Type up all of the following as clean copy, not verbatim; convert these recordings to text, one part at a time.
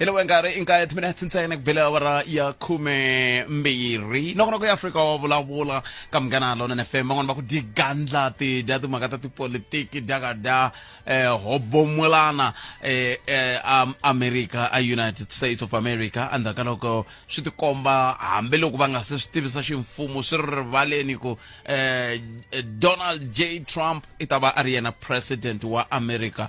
Hi loko nkarhi i nkaye timinete ntsena ku bela awara ya 12. Nongonoko ya Afrika wa vulavula ka Munghana Lonene FM. Van'wana va ku dyi gandla ti dya timhaka ta tipolitiki dya ka dya hobomulana America, a United States of America, endzhaku ka loko swi tikomba hambiloko va nga se swi tivisa ximfumo swi ri rivaleni ku Donald J Trump i ta va a ri yena president wa America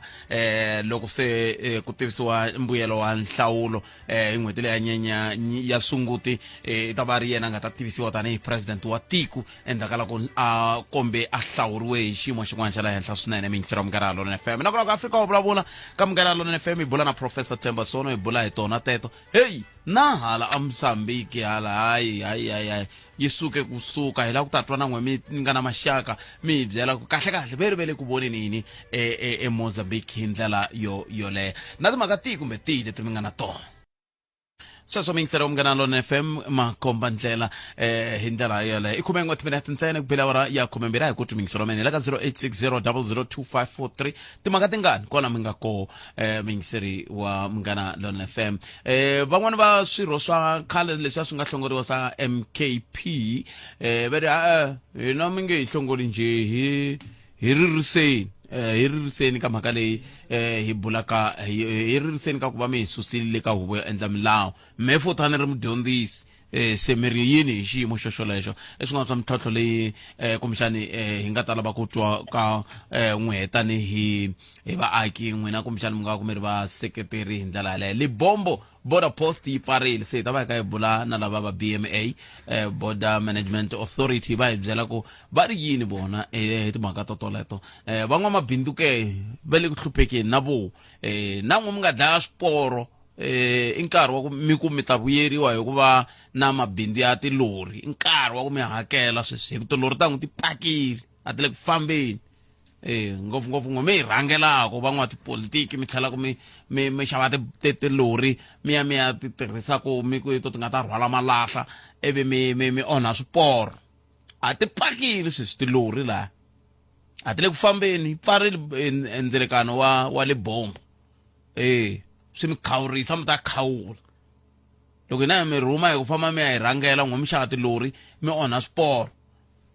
loko se ku tivisiwa mbuyelo wa nhlawulo hi n'hweti leya nyenya ya Sunguti, i ta va a ri yena a nga ta tivisiwa tanihi president wa tiko endzhaku ka loko a kombe a hlawuriwe hi xiyimo xin'wana xa le henhla swinene. Miyingiseri wa Munghana Lonene FM, na ku loko Afrika wa vulavula ka Munghana Lonene FM, hi bula na Professor Themba Sono, hi bula hi tona teto. Heyi, na hala a Mozambique hala, hayi hayi hayi hayi, yi suke kusuka. Hi lava ku ta twa na n'we mi nga na maxaka, mi hi byela ku kahle kahle ve ri ve le ku voneni yini eMozambique hi ndlela yo yoleyo, na timhaka tihi kumbe tihi leti mi nga na tona. Sweswo miyingiselo Munghana Lona FM, makomba ndlela hi ndlela yoleyo. I 11 timinete ntsena ku bela awara ya 12. A hi ku twi miyingiselo mene la ka 0860002543. Timhaka tingani kwala mi nga koho, muyingiseri wa Munghana Lona FM? Van'wani va swirho swa khale leswi a swi nga hlongoriwa swa MKP va ri a hina mi nge hi hlongoli njhe, hi ririseni, hi ririseni ka mhaka leyi hi bulaka, hi ririseni ka ku va mi hi susile ka huvo yo endla milawu. Me futhi a ni ri mudyondzisi, se mi ri yini hi xiyimo xo xolexo? I swin'wana swa mintlhontlho leyi kumbexani hi nga ta lava ku twa ka n'wehe tanihi hi vaaki n'wina, kumbexani mi nga ku mi ri vaseketeri hi ndlela yaleyo. Libombo border post yi pfarile, se hi ta va hi kha hi bula na lava va BMA, Border Management Authority, va hi byela ku va ri yini vona hi timhaka to toleto. Van'wamabindzu ke va le ku hluphekeni na vo na n'we mi nga dlaya swiporo, i nkarhi wa ku mi ku mi ta vuyeriwa hi ku va na mabindzu ya tilori. I nkarhi wa ku mi hakela sweswi, hi ku tilori ta n'wi ti pakile, a ti le ku fambeni. Ngopfungopfu n'we mi hi rhangelaka van'watipolitiki, mi tlhela ku mi xava tilori, mi ya mi ya ti tirhisa ku mi ku to ti nga ta rhwala malahla, ivi mi onha swiporo. A ti pakile sweswi tilori laha, a ti le ku fambeni, yi pfarile endzelekano wa Lebombo. Swi mi khawurisa, mi ta khawula loko hina hi mi rhuma hi ku famba mi ya hi rhangela. N'we mi xava tilori, mi onha swiporo.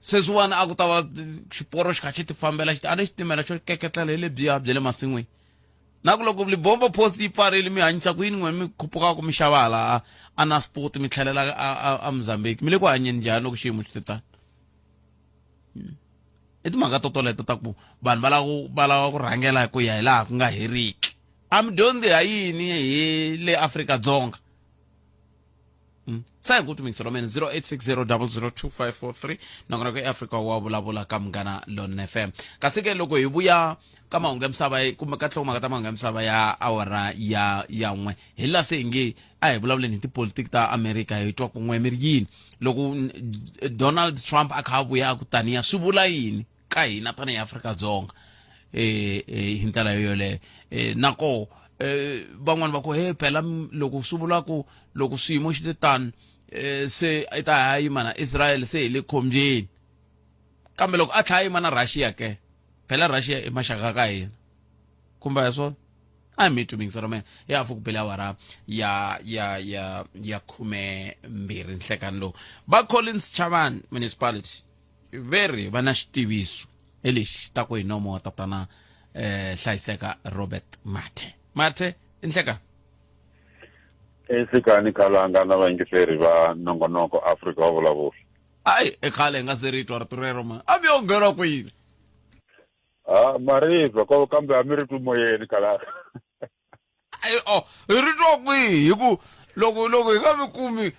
Sweswiwani a ku ta va xiporo xi kha xi ti fambela, xi a ni xitimela xo keketlela hi lebyiya bya le masin'wini. Na ku loko Libombo post yi pfarile, mi hanyisa ku yini n'we mi khupukaka mi xava hala a Naspoti, mi tlhelela a Mozambique? Mi le ku hanyeni njhani loko xiyimo xi te tani? I timhaka to toleto ta ku vanhu va lava ku rhangela ku ya hi laha ku nga heriki. A mi dyondzi ha yini hi le Afrika-Dzonga? Sa hi ku tumikiselo mene 0860002543. Nongonoko eAfrika wa vulavula ka Munghana Lonene FM. Kasi ke loko hi vuya ka mahungu ya misava kumbe ka nhlokomhaka ta mahungu ya misava ya awara ya 1, hi laha se hi nge a hi vulavuleni hi tipolitiki ta Amerika, hi twa ku n'we mi ri yini loko Donald Trump a kha a vuya a ku taniya, swi vula yini ka hina tanihi Afrika-Dzonga hi ndlela yo yoleyo? Na koho van'wani va ku he phela loko swi vula ku loko swiyimo xi te tano, se i ta ha yima na Israel, se hi le khombyeni. Kambe loko a tlhela a yima na Russia ke, phela Russia i maxaka ka hina, kumbe hi swona? A hi mi twi mingiselo mina ya hafu ku bele awara ya 12 nhlekani lowu. Va Collins Chavani Municipality ve ri va na xitiviso hi lexi ta ku hi nomo wa tatana Hlayiseka Robert Mathe. Mathe, i nhlekani. Esikani Khalanga na vayingiseri va nongonoko Afrika wa vulavula. Ayi, i khale hi nga se ri twa rito rero ma. A mi yo nghena kwini? Ha, mariva ko kambe a mi ri twi moyeni Khalanga. Ayi, oh, hi ri twa kwihi? Hi ku loko hi nga mi kumi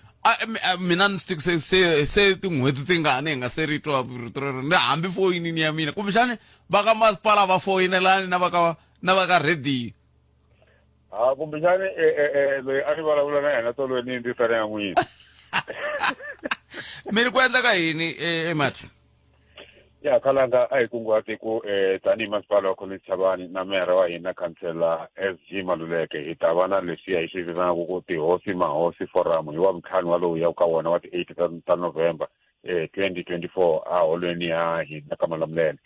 mina ni swi tivi se tin'hweti tingani hi nga se ri twa rito rero, ni hambi foyinini ya mina kumbexani va ka masipala va foyinelani na va ka radio. Ha, kumbexani loyi a ni vulavula na yena tolweni ndzi tana ya n'wina. Mi ri ku endleka yini ematli? Ya Khalanga, a hi kunguhate ku tanihi masipala wa Collins Chavani na meyara wa hina khansela SG Maluleke, hi ta va na leswiya hi swi vitanaka ku tihosi mahosi forum hi wa vutlhanu wa lowu ya ka wona wa ti-8 ta November 2024 a holweni ya hina ka Malamulele.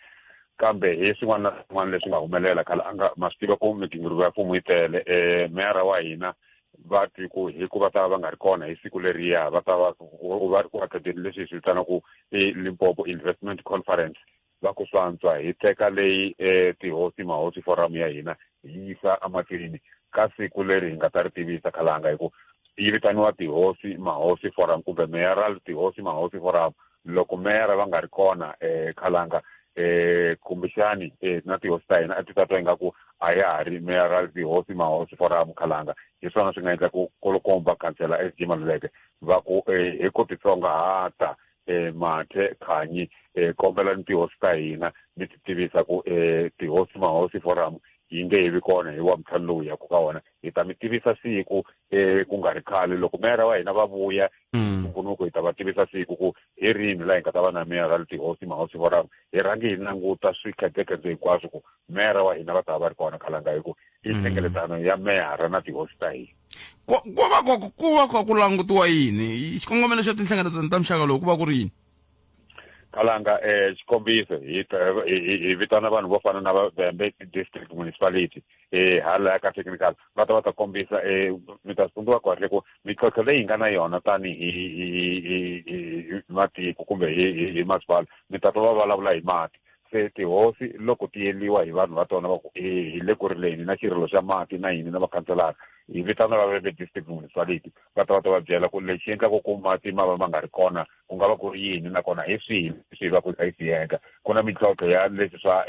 Kambe hi swin'wana na swin'wana leswi nga humelela, Khalanga, ma swi tiva ku migingiriko ya mfumo yi tele, meyara wa hina Va twi ku hi ku va ta va va nga ri kona hi siku leriya, va ta va va ri ku attendeni leswi hi swi vitanaka i Limpopo Investment Conference. Va ku swantswa hi teka leyi tihosi mahosi forum ya hina hi yisa emahlweni ka siku leri hi nga ta ri tivisa, Khalanga, hi ku yi vitaniwa tihosi mahosi forum kumbe mayoral tihosi mahosi forum. Loko meyara va nga ri kona, Khalanga, kumbexani na tihosi ta hina a ti ta twa ingaku a ya ha ri mayoral tihosi mahosi forum, Khalanga. Hi swona swi nga endla ku kolokomba khansela SG Maluleke va ku hi ku titsongahata, Mathe Khanyi, kombela ni tihosi ta hina mi ti tivisa ku tihosi mahosi forum yi nge he vi kona hi wa ntlhanu lowu yaku ka wona. Hi ta mi tivisa siku ku nga ri khale loko meyara wa hina va vuya ntumbuluko. Hi ta va tivisa siku ku hi rini laha hi nga ta va na meyara tihosi mahosi forum. Hi rhangi hi languta swikhedzekhedze hinkwaswo ku meyara wa hina va ta va va ri kona, Khalanga, hi ku i nhlengeletano ya meyara na tihosi ta hina. Ku va ku va ku langutiwa yini? Xikongomelo xa tinhlengeletano ta muxaka lowu ku va ku ri yini? Kalanga, xikombiso, hi vitana vanhu vo fana na va Vhembe District Municipality hala ka technical, va ta va ta kombisa. Mi ta swi tsundzuka kahle ku mintlhontlho leyi hi nga na yona tanihi hi matiko kumbe hi masipala, mi ta twa va vulavula hi mati. Se tihosi loko ti yeliwa hi vanhu va tona va ku hi le ku rileni na xirilo xa mati na yini na vakhanselara, hi vitana va Vhembe District Municipality, va ta va ta va byela ku lexi endlaku ku mati ma va ma nga ri kona ku nga va ku ri yini, nakona hi swihi leswi hi va ku hi kha hi swi endla. Ku na mintlhontlho ya leswi swa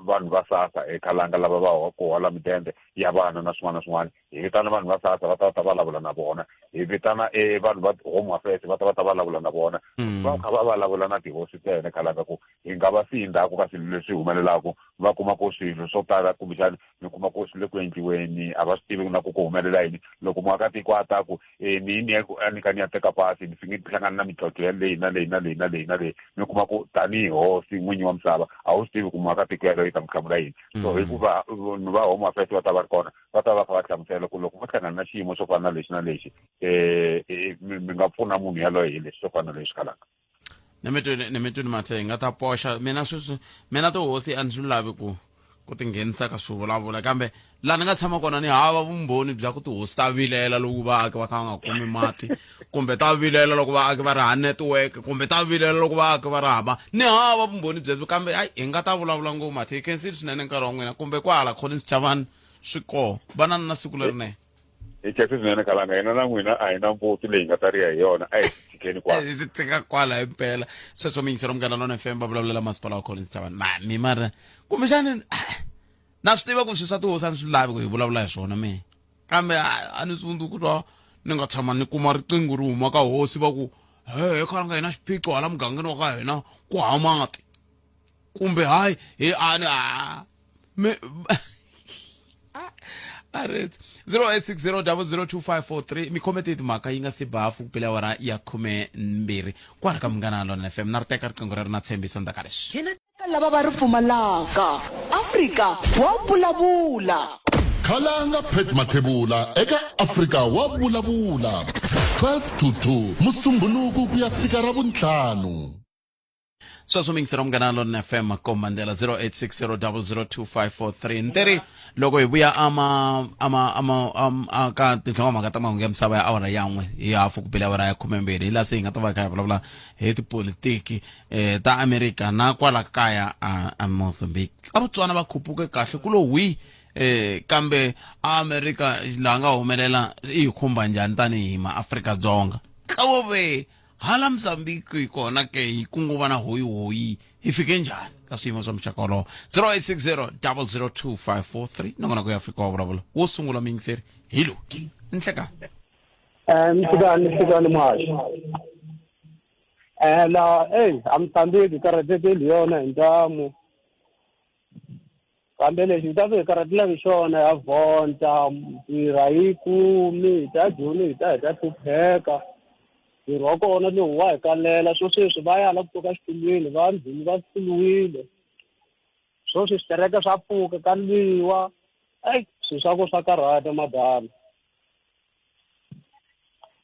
vanhu va SASSA eKhalanga lava va ku hola midende ya vana na swin'wana na swin'wana. Hi vitana vanhu va SASSA, va ta va ta vulavula na vona. Hi vitana vanhu va Home Affairs, va ta va ta vulavula na vona. Va kha va vulavula na tihosi tene, Khalanga, ku hi nga va siyi ndzhaku ka swilo leswi humelelaku. Va kuma ku swilo swo tala kumbexani mi kuma ku swi le ku endliweni, a va swi tivi na ku ku humelela yini. Loko muakatiko a ta ku ni ni ya ni ka ni ya teka pasi, ni finge hlangana na mintlhontlho ya leyi na leyi na leyi na leyi na leyi, mi kuma ku tanihi hosi n'winyi wa misava a wu swi tivi ku muakatiko yaloye yi ta n'wi hlamula yini. So hikuva vanhu va Home Affairs va ta va ri kona, va ta va kha va hlamusela ku loko mo hlangana na xiyimo xo fana na lexi na lexi, mi nga pfuna munhu yaloye hi lexi xo fana na lexi, Khalanga. Ni mitweni mathe hi nga ta poxa mina sweswi. Mina tihosi a ni swi lavi ku tinghenisa ka swivulavula, kambe laha ni nga tshama kona ni hava vumbhoni bya ku tihosi ta vilela loko vaaki va kha va nga kumi mati, kumbe ta vilela loko vaaki va ri ha network, kumbe ta vilela loko vaaki va ri hava. Ni hava vumbhoni byebyo, kambe hayi, hi nga ta vulavula ngopfu. Mathe, hi khensile swinene nkarhi wa n'wina kumbe kwahala Collins Chavani swi koho. Vanani na siku lerinene. Hi khense swinene, Kalanga. Hina na n'wina a hi na mbuti leyi nga ta riya hi yona, a hi tshikeni kwala. Swi tshika kwala himpela sweswo. Miyingiselo Munghana Lona FM, va vulavulela masipala wa Collins Chavani. Ma mi mara kumbexani na swi tiva ku swi swa tihosi a ni swi lavi ku hi vulavula hi swona me, kambe a ni tsundzuki ku twa ni nga tshama ni kuma riqingho ri huma ka hosi va ku he Khalanga, hi na xiphiqo hala mugangeni wa ka hina, ku hava mati, kumbe hayi hi a ni a me alright. 0860002543, mi khome timhaka yi nga si ba hafu ku pela awara ya 12 kwala ka Munghana Lona FM. Na ri teka riqingho rero na tshembisa ndzhaku ka leswi. Hina ka lava va ri pfumalaka. Afrika wa vulavula. Khalanga Pat Mathebula eka Afrika wa vulavula 12 to 2 Musumbhunuku ku ya fika Ravuntlhanu. Sweswo mingisero Munghana Lona FM, makombandlela 0860002543. Nteri loko hi vuya ama ama ama ka tinhlokomhaka ta mahungu ya misava ya awara ya 1 hi hafu ku bile awara ya 12, hi laha se hi nga ta va hi kha hi vulavula hi tipolitiki ta Amerika na kwala kaya a Mozambique. A Botswana va khupuke kahle ku lo hwi, kambe a Amerika laha nga humelela i hi khumba njhani tanihi maAfrika-Dzonga? Kavove hala Mozambique hi kona ke hi kunguva na hoyihoyi, hi fike njhani ka swiyimo swa muxaka wolowo? 0860 002543, nongonoko ya Afrika wa vulavula wo sungula miyingiseri hi lowu nhlekani. Mfikani mfikani muhaxi la ey a Mozambique karhatekeli hi yona hi ntamu, kambe lexi hi ta ku hi karhatelaka hi xona ya vhonta ntirha yi kumi hi ta Joni hi ta hlupheka. Ntirho wa kona lowu wa hi kalela swo sweswi, va ya la ku pfuka xitulwini va ndhumi va suluwile swo swi switereka swa pfuka ka lwiwa. Eyi, swilo swa ku swa karhata madala.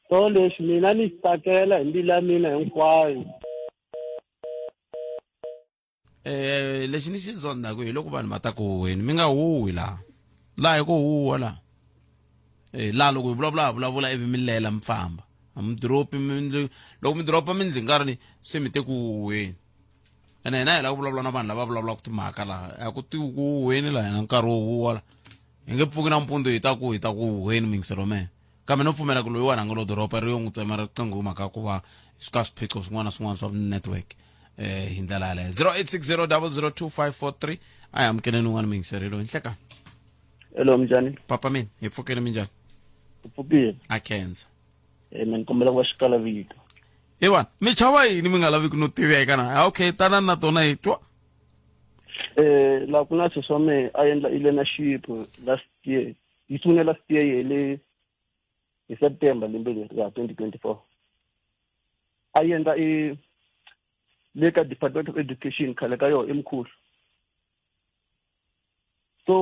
So lexi mina ni xi tsakela hi mbilu ya mina hinkwayo. Lexi ni xi zondaku hi loko vanhu va ta ku huweni, mi nga huwi laha, laha hi ku huwa laha. Eh, laha loko hi vulavula ha vulavula ivi mi lela mi famba a mi dropi mi loko mi dropa mi ndli nkarhi ni se mi te ku huhweni ene hina hi lava ku vulavula na vanhu lava vulavulaka timhaka laha a ku tiwi ku huhweni laha hina nkarhi wo huwa la hi nge pfuki nampundzu hi ta ku hi ta ku huhweni muyingiselo mehe kambe no pfumela ku loyiwani a nga lo doropa ri yo n'wi tsema riqingho hi mhaka ku va ka swiphiqo swin'wana na swin'wana swa network eh hi ndlela yaleyo 0860 002543 a hi amukeleni un'wana muyingiseri loyi nhlekani Hello minjhani? Papa mina hi pfukile minjhani? Hi pfukile. A khensa. Eh mina kombela ku va xikala vito. Ewana, mi chava yini mi nga lavi ku no tiveka na? Ah, okay, tanani na tona hi twa. Eh la ku na sesi wa mehe a endla i learnership last year. Yi sungule last year yi hele hi September lembe leri ya 2024. A yi endla i le ka Department of Education khale ka yona eMkhuhlu. So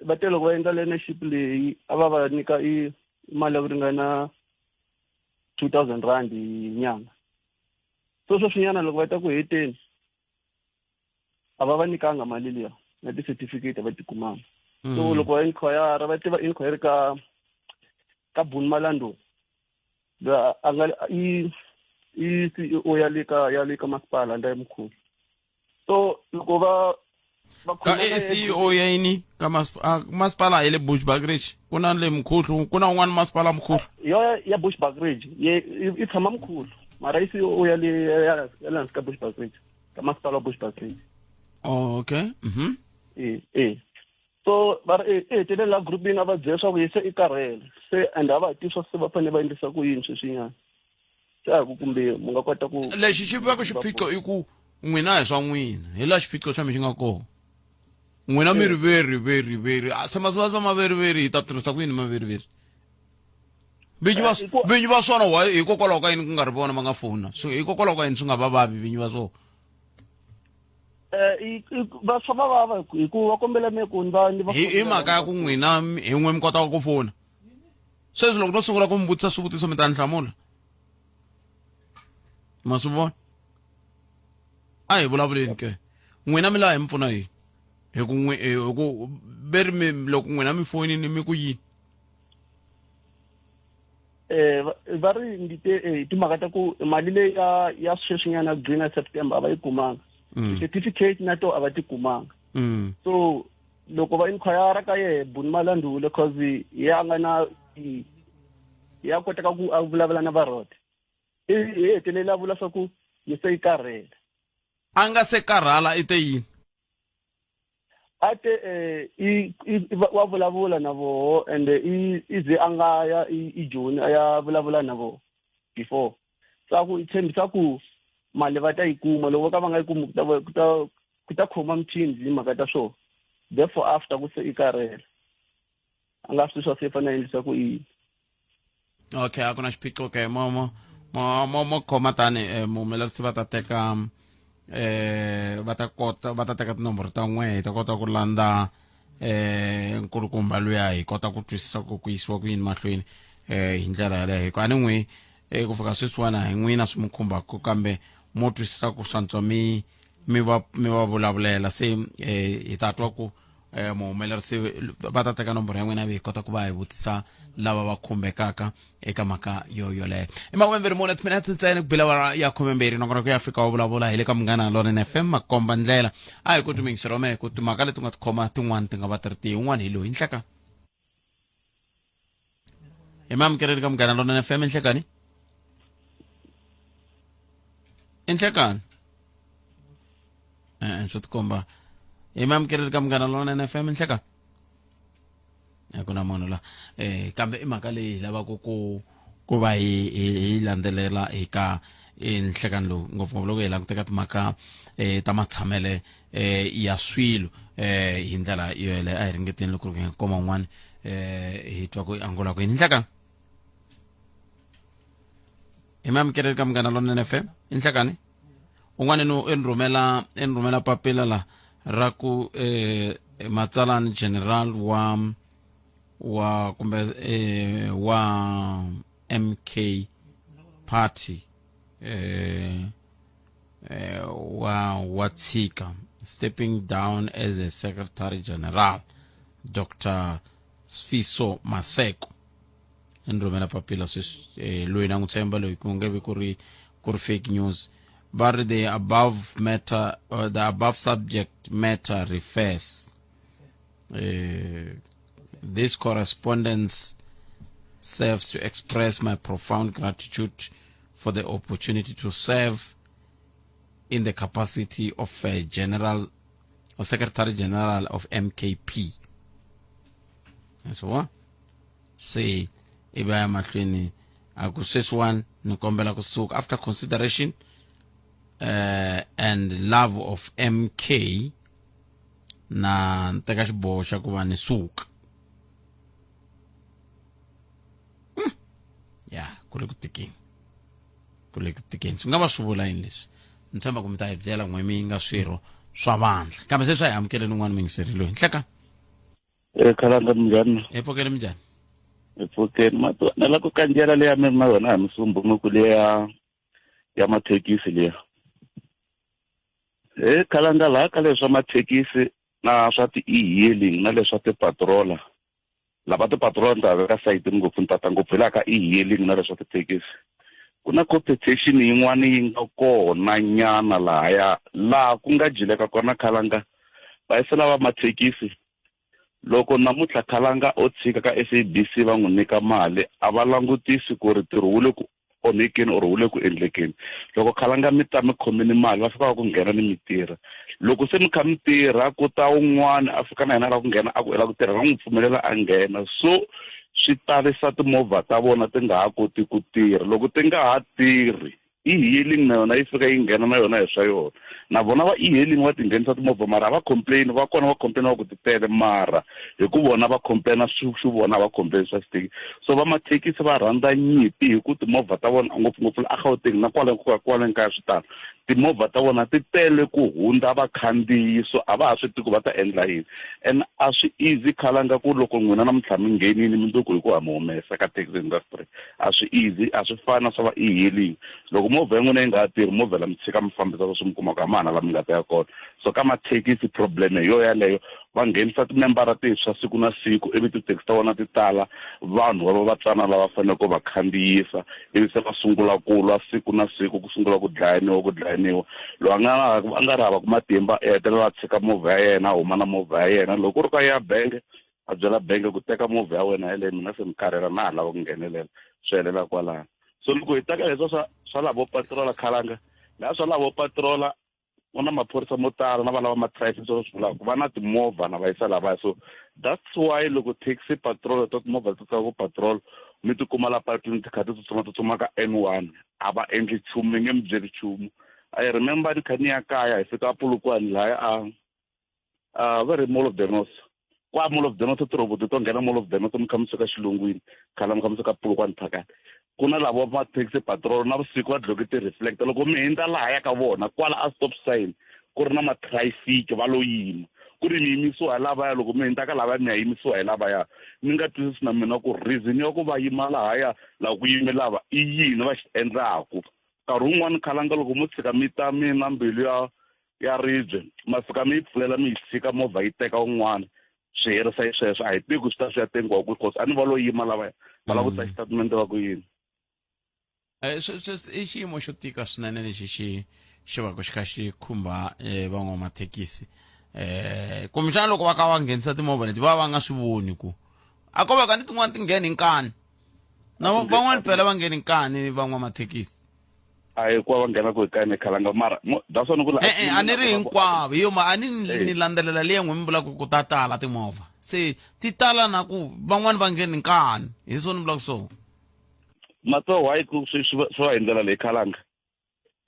va te loko va endla learnership leyi a va va nyika i mali ya ku ringana 2000 rand hi nyanga so sweswinyana loko va ta ku heteni a va va nyikanga mali liya na ti-certificate a va ti kumanga so loko va inquire va tiva inquiry ka ka Buni Malando loyi a nga i i CEO ya le ka ya le ka masipala nda mkhulu so loko va va ka CEO ya yini ka masipala ya le Bushbuckridge ku na le Mkhuhlu ku na un'wana masipala Mkhuhlu yo ya Bushbuckridge ye i tshama Mkhuhlu mara i CEO ya le ya le hansi ka Bushbuckridge ka masipala wa Bushbuckridge oh okay mhm eh eh so va ri e hetelela groupini a va byela leswaku ye se i karhele se and a va tivi swa se va fanele va endlisa ku yini sweswinyana se a ku kumbe mu nga kota ku lexi xi vaka xiphiqo i ku n'wina hi swa n'wina hi laha xiphiqo xa mi xi nga kona n'wina mi ri veri veri veri se masiku swa maveriveri hi ta tirhisa ku yini maveriveri vinyi va vinyi va swona wa hikokwalaho ka yini ku nga ri vona va nga fona so hikokwalaho ka yini swi nga va vavi vinyi va swona eh, va swa va vava hikuva va kombela me ku ni va ni va hi mhaka ya ku n'wina hi n'we mi kotaka ku fona sweswi loko no sungula ku mi vutisa swivutiso mi ta ni hlamula ma swi vona a hi vulavuleni ke n'wina mi laha hi mi pfuna yini hi ku n'wi hi ku ve ri mi loko n'wina mi foyinini mi ku yini eh va ri ndzi te eh, timhaka ta ku mali leyi ya ya sweswinyana gcina September a va yi kumanga certificate na to a va ti kumanga so loko va inquire ka yehe Buni Malandule cause ye a nga na ya kotaka ku a vulavula na varhode i hetelela a vula swa ku yi se yi karhele a nga se karhala i te yini a te eh, i wa vulavula na voho and i i ze a nga ya i Joni a ya vulavula na voho before sa ku i tshembisa ku mali va ta yi kuma loko ka va nga yi kumi ku ta ku ta ku ta khoma mthini hi mhaka ta swona therefore after ku se i karhele a nga swi swa se fanele endlisa ku yini okay a ku na xiphiqo ke mo mo mo mo mo khoma tani eh, muhumelerisi va ta teka eh va ta kota va ta teka tinomboro ta n'we hi ta kota ku landza eh nkulukumba luya hi kota ku twisisa ku ku yisiwa ku yini mahlweni eh hi ndlela yaleyo hikuva a ni n'wi eh ku fika sweswiwana hi n'wina swi mi khumbaka kambe mo twisisa ku swantswa mi mi va mi va vulavulela se eh hi ta twa ku eh muhumelerisi va ta teka nomboro ya n'wina vi hi kota ku va hi vutisa lava va khumbekaka eka mhaka yo yoleyo i makumembirhi mune timinete ntsena ku bila awara ya khumembirhi nongonoko ya afrika wa vulavula hi le ka munghana lonene fm makomba ndlela a hi ku tumingisi rome ku timhaka leti u nga ti khoma tin'wana ti nga va ti ri tihi un'wana hi loyi nhleka hi mamukeleli ka munghana lonene fm nhlekani i nhlekani e-e swi tikomba hi mamukeleli ka munghana lonene fm nhlekani a ku na munhu la eh kambe i mhaka leyi hi lavaka ku ku va hi hi hi landzelela hi ka nhlekani lowu ngopfungopfu loko hi languteka timhaka eh ta matshamele eh ya swilo eh hi ndlela yo yeleyo a hi ringeteni loko hi nga kuma un'wana eh hi twa ku angula ku yini nhlekani hi mamukeleli ka munghana lonene fm i nhlekani un'wana ni i ni rhumela i ni rhumela papila la ra ku eh matsalani general wa wa kumbe eh, wa MK party eh, eh, wa wa tshika stepping down as a secretary general Dr Sfiso Maseko. Ni rhumela papila sweswi loyi na n'wi tshemba loyi ku nge vi ku ri ku ri fake news. Va ri the above matter the above subject matter refers this correspondence serves to express my profound gratitude for the opportunity to serve in the capacity of a general or secretary general of MKP. So se ivi a ya mahlweni a ku sweswiwani ni kombela kusuka after consideration and love of MK na ni teka xiboho xa ku va ni suka. Ya ku le ku tikeni, ku le ku tikeni. Swi nga va swi vula yini leswi? Ni tshemba ku mi ta hi byela n'we mi nga swirho swa vandla, kambe se swa hi amukeleni un'wana mingiseri loyi nhleka. E khalanga, minjhani? Hi pfukele, minjhani? Hi pfukeni mati. Ni la ku kandziyela leya mi ri na yona hi Musumbhunuku, leya ya mathekisi liya. He khalanga, laha ka leswa mathekisi na swa ti-e-hailing na leswa tipatrola, lava tipatrola ni ta veka sayitini ngopfu, ni tata ngopfu hi laha ka e-hailing na leswa tithekisi. Ku na competition yin'wana yi nga kona nyana lahaya, laha ku nga jileka kona khalanga vayisela va mathekisi. Loko namuntlha khalanga o tshika ka SABC va n'wi nyika mali, a va langutisi ku ri ntirho wu le ku onhekeni or wu le ku endlekeni. Loko khalanga mi ta mi khomini mali, va fika va ku nghena ni mi tirha. Loko se mi kha mi tirha, ku ta un'wana a fika na yena a lava ku nghena, a ku i lava ku tirha, va n'wi pfumelela a nghena. So swi tarisa timovha ta vona ti nga ha koti ku tirha. Loko ti nga ha tirhi, e-hailing na yona yi fika yi nghena na yona hi swa yona. Na vona va e-hailing va tinghenisa timovha, mara a va complain. Va kona va complain va ku ti tele, mara hi ku vona va complaina swi swi vona, va complain swa xithekisi. So va mathekisi va rhandza nyimpi hi ku timovha ta vona, ngopfungopfu la eGauteng na kwale kwale kaya, swi tano, timovha ta vona ti tele ku hundza vakhandziyi, so a va ha swi tivi ku va ta endla yini. And a swi easy khalanga ku loko n'wina namuntlha mi nghenini, mundzuku hi ku ha mi humesa ka taxi industry. A swi easy, a swi fani na swa va e-hailing. Loko movha ya n'wina yi nga ha tirhi, mo vhela mi tshika mi fambisa sweswi, mi kumaka a ma ha na la mi nga ta ya kona. So ka mathekisi problem hi yo yaleyo, va nghenisa timembara tintshwa siku na siku, ivi tithekisi ta vona ti tala, vanhu va va va tsana lava faneleke ku va khandziyisa, ivi se va sungula ku lwa siku na siku, ku sungula ku dlayaniwa, ku dlayaniwa. Loyi a nga a nga ri havaku matimba i hetelela a tshika movha ya yena, a huma na movha ya yena. Loko ku ri ka ya benge, a byela benge ku teka movha ya wena yeleyo, mina se ni karhela, na ha lava ku nghenelela. Swi helela kwalano. So loko hi teka leswa swa lavo patrola khalanga, laha swa lavo patrola ku na maphorisa mo tala na va lava ma-traffic, swo swi vulaka va na timovha na va yisa lavaya. So that's why loko taxi patrol ta timovha ti tala ku patrol, mi tikuma la patwini ti kha ti tsutsuma tsutsuma ka N1, a va endli nchumu, mi nge mi byeli nchumu. I remember ni kha ni ya kaya, hi fika Polokwane lahaya, a va ri Mall of the North, kwa Mall of the North, tirhoboti to nghena Mall of the North, mi kha mi suka xilungwini khala, mi kha mi suka Polokwane phakati, ku na lavo va taxi patrol na vusiku va dloke ti-reflector. Loko mi hindza lahaya ka vona kwala a stop sign, ku ri na ma-traffic va lo yima ku ri mi yimisiwa hi lavaya. Loko mi hindza ka lavaya, mi ya yimisiwa hi lavaya. Ni nga twisisi na mina ku reason ya ku va yima lahaya laha ku yime lava i yini va xi endlaku. Nkarhi wun'wani khalanga loko mo tshika mi ta mi na mbilu ya ribye, ma fika mi yi pfulela, mi yi tshika movha yi teka un'wana, swi herisa hi sweswo. A hi tivi ku swi ta swi ya tengiwa kwihi, cause a ni va lo yima lavaya va lava ku ta xitatimende va ku yini. I xiyimo xo tika swinene lexi xi va ku xi kha xi khumba van'wamathekisi. Kumbexana loko va ka va nghenisa timovha leti, va va nga swi voni ku a ko va ka ni tin'wana ti ngheni hi nkani na van'wani phela va ngheni nkani van'wamathekisi. A hi ku va nghena ku hi kani khalanga, mara that's why ni ku la E-e, a ni ri hinkwavo hi yo ma a ni ni landzelela leyi n'we mi vulaka ku ta tala timovha, se ti tala na ku van'wani va ngheni nkani, hi swona ni vulaka swona. Matwa why ku swi va hi ndlela leyi khalanga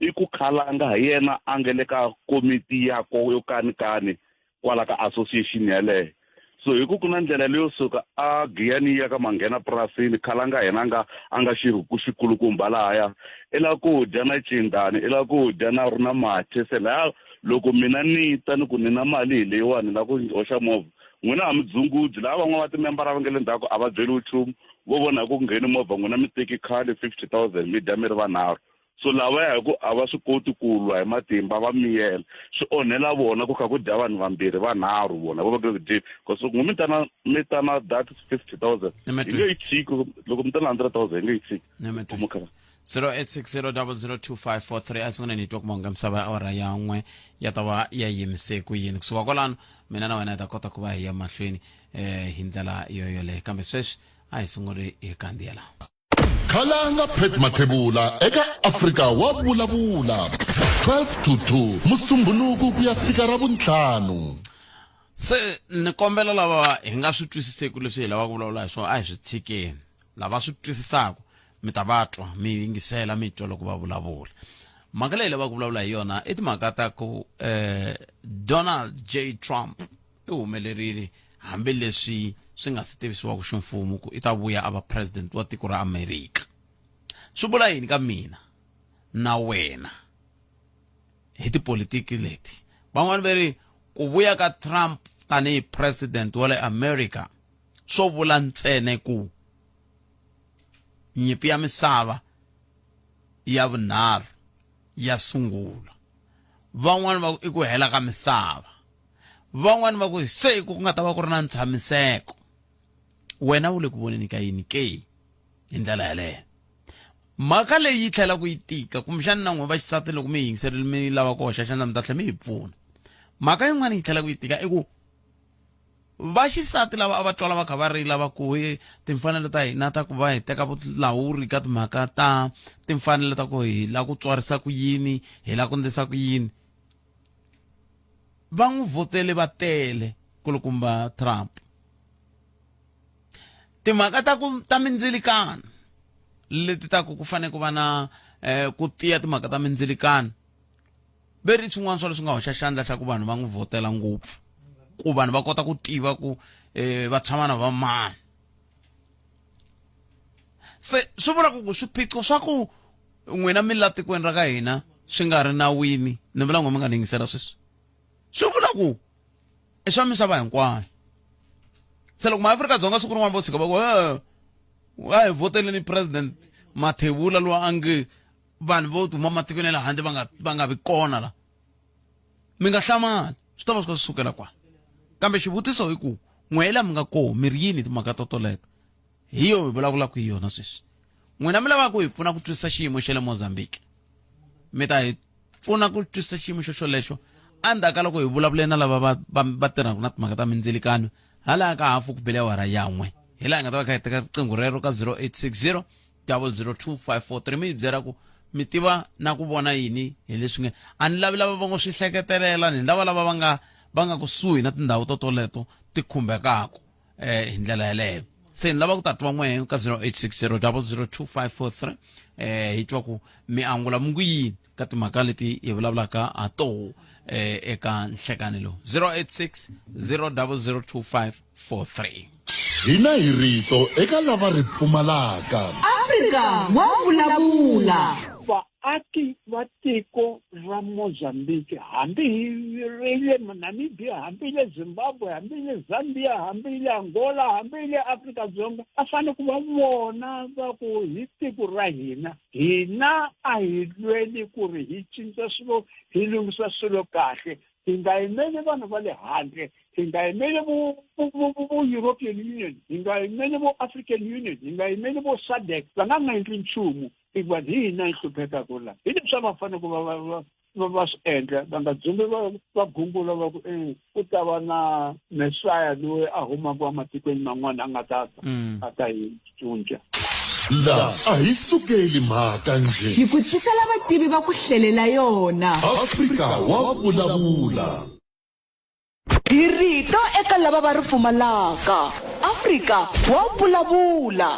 i ku khalanga hi yena a nge le ka komiti yako yo kanikani kwala ka association yaleyo. So hi ku ku na ndlela leyo suka a Giyani ya ka manghena purasini, khalanga yena a nga xi xikulukumba lahaya, i la ku dya na cindani, i la ku dya na ri na mathe. Se laya loko mina ni ta ni ku ni na mali hi leyiwani la ku hoxa movha, n'wina a mi dzungudzi laha. Van'wana va timembara va nge le ndzhaku a va byeliwi nchumu, vo vona hi ku ngheni movha, n'wina mi teki khale 50 000, mi dya mi ri vanharhu. So lavaya hi ku a va swi koti ku lwa hi matimba va miyela, swi onhela vona ku kha ku dya vanhu vambirhi vanharhu vona va va ku dyeni. Because loko mi tana mi tana that 50,000 yi nge yi tshiki, loko mi tana 100,000 yi nge yi tshiki. Mukhala. 0860002543 a sungule ni twa ku monga misava ya awara ya n'we ya ta va ya yimise ku yini kusuka kwalano mina na wena hi ta kota ku va hi ya mahlweni eh hi ndlela yo yoleyo kambe sweswi a hi sunguli hi kandziyela. Khalanga Pat Mathebula eka Afrika wa vulavula 12 to 2 Musumbhunuku ku ya fika Ravuntlhanu. Se ni kombela lava hi nga swi twisiseki leswi hi lavaka ku vulavula hi swona a hi swi tshikeni. Lava swi twisisaka mi ta va twa mi yingisela mi twa loko va vulavula. Mhaka leyi lavaka ku vulavula hi yona i timhaka ta ku eh, Donald J Trump i humelerile hambileswi swi nga si tivisiwaka ximfumo ku i ta vuya a va president wa tiko ra Amerika. Swi vula yini ka mina na wena hi tipolitiki leti? Van'wani va ri ku vuya ka Trump tanihi president wa le America swo vula ntsena ku nyimpi ya misava ya vunharhu ya sungula. Van'wani va ku i ku hela ka misava. Van'wani va ku se ku nga ta va ku ri na ntshamiseko. Wena u le ku voneni ka yini ke hi ndlela yaleyo? Mhaka leyi yi tlhela ku yi tika kumbexana na n'we va xisati loko mi yi yingiserile mi lava ku hoxa xandla mi ta tlhela mi hi pfuna. Mhaka yin'wana yi tlhela ku yi tika i ku va xisati lava a va twala va kha va rila va ku he timfanelo ta hina ta ku va hi teka vulawuri ka timhaka ta timfanelo ta ku hi la ku tswarisa ku yini hi la ku ndlisa ku yini va n'wi vhotele va tele kulukumba Trump timhaka ta ku ta mindzilikano leti ta ku ku fanele ku va na eh, ku tiya timhaka ta mindzilikano ve ri swin'wana swa leswi nga hoxa xandla xa ku vanhu va n'wi vhotela ngopfu ku vanhu va kota ku tiva ku eh, va tshama na va mani se swi vula ku ku swiphiqo swa ku n'wina mi la tikweni ra ka hina swi nga ri nawini ni vula n'we mi nga ni yingisela sweswi swi vula ku i swa misava hinkwayo se loko maafrika-dzonga siku rin'wana vo tshika va ku a hi voteleni president mathebula loyi a nge vanhu vo huma matikweni ya le handle va nga va nga vi kona la mi nga hlamali swi ta va swi kha swi sukela kwala kambe xivutiso i ku n'we la mi nga koho mi ri yini timhaka to toleto hi yo hi vulavulaka hi yona sweswi n'wina mi lavaka ku hi pfuna ku twisisa xiyimo xa le mozambique mi ta hi pfuna ku twisisa xiyimo xo xolexo endzhaku ka loko hi vulavule na lava va va va tirhaka na timhaka ta mindzilikano hala ka hafu ku bele awara yan'we hi laha hi nga ta va kha hi teka riqingho rero ka 0860 002543 mi hi byela ku mi tiva na ku vona yini hi leswi nge a ni lavi lava va ngo swi hleketelela ni lava lava va nga va nga kusuhi na tindhawu to toleto ti khumbekaka eh hi ndlela yeleyo se ni lava ku ta twa n'we ka 0860 002543 eh hi twa ku mi angula mi ku yini ka timhaka leti hi vulavulaka ha toho eh eka nhlekani lowu 086 0002543 Hina hi rito eka lava ri pfumalaka. Afrika wa vulavula. Vaaki va tiko ra Mozambique, hambi hi ri le Namibia, hambi le Zimbabwe, hambi le Zambia, hambi le Angola, hambi le Afrika-Dzonga, a fanele ku va vona va ku hi tiko ra hina, hina a hi lweli ku ri hi cinca swilo, hi lunghisa swilo kahle, hi nga yimeli vanhu va le handle hi nga yimeli vo vo European Union hi nga yimeli vo African Union hi nga yimeli vo SADC va nga nga endli nchumu hikuva hi hina hi hluphekaka la hi leswi a va fanele ku va va va va swi endla va nga dzumbi va va gungula va ku e ku ta va na mesaya loyi a humaka ematikweni man'wana a nga ta ta mm. a ta hi cinca La a hi sukeli mhaka njhe. Hi ku tisela vativi va ku hlelela yona. Afrika wa vulavula. Hi rito eka lava va ri pfumalaka. Afrika wa vulavula.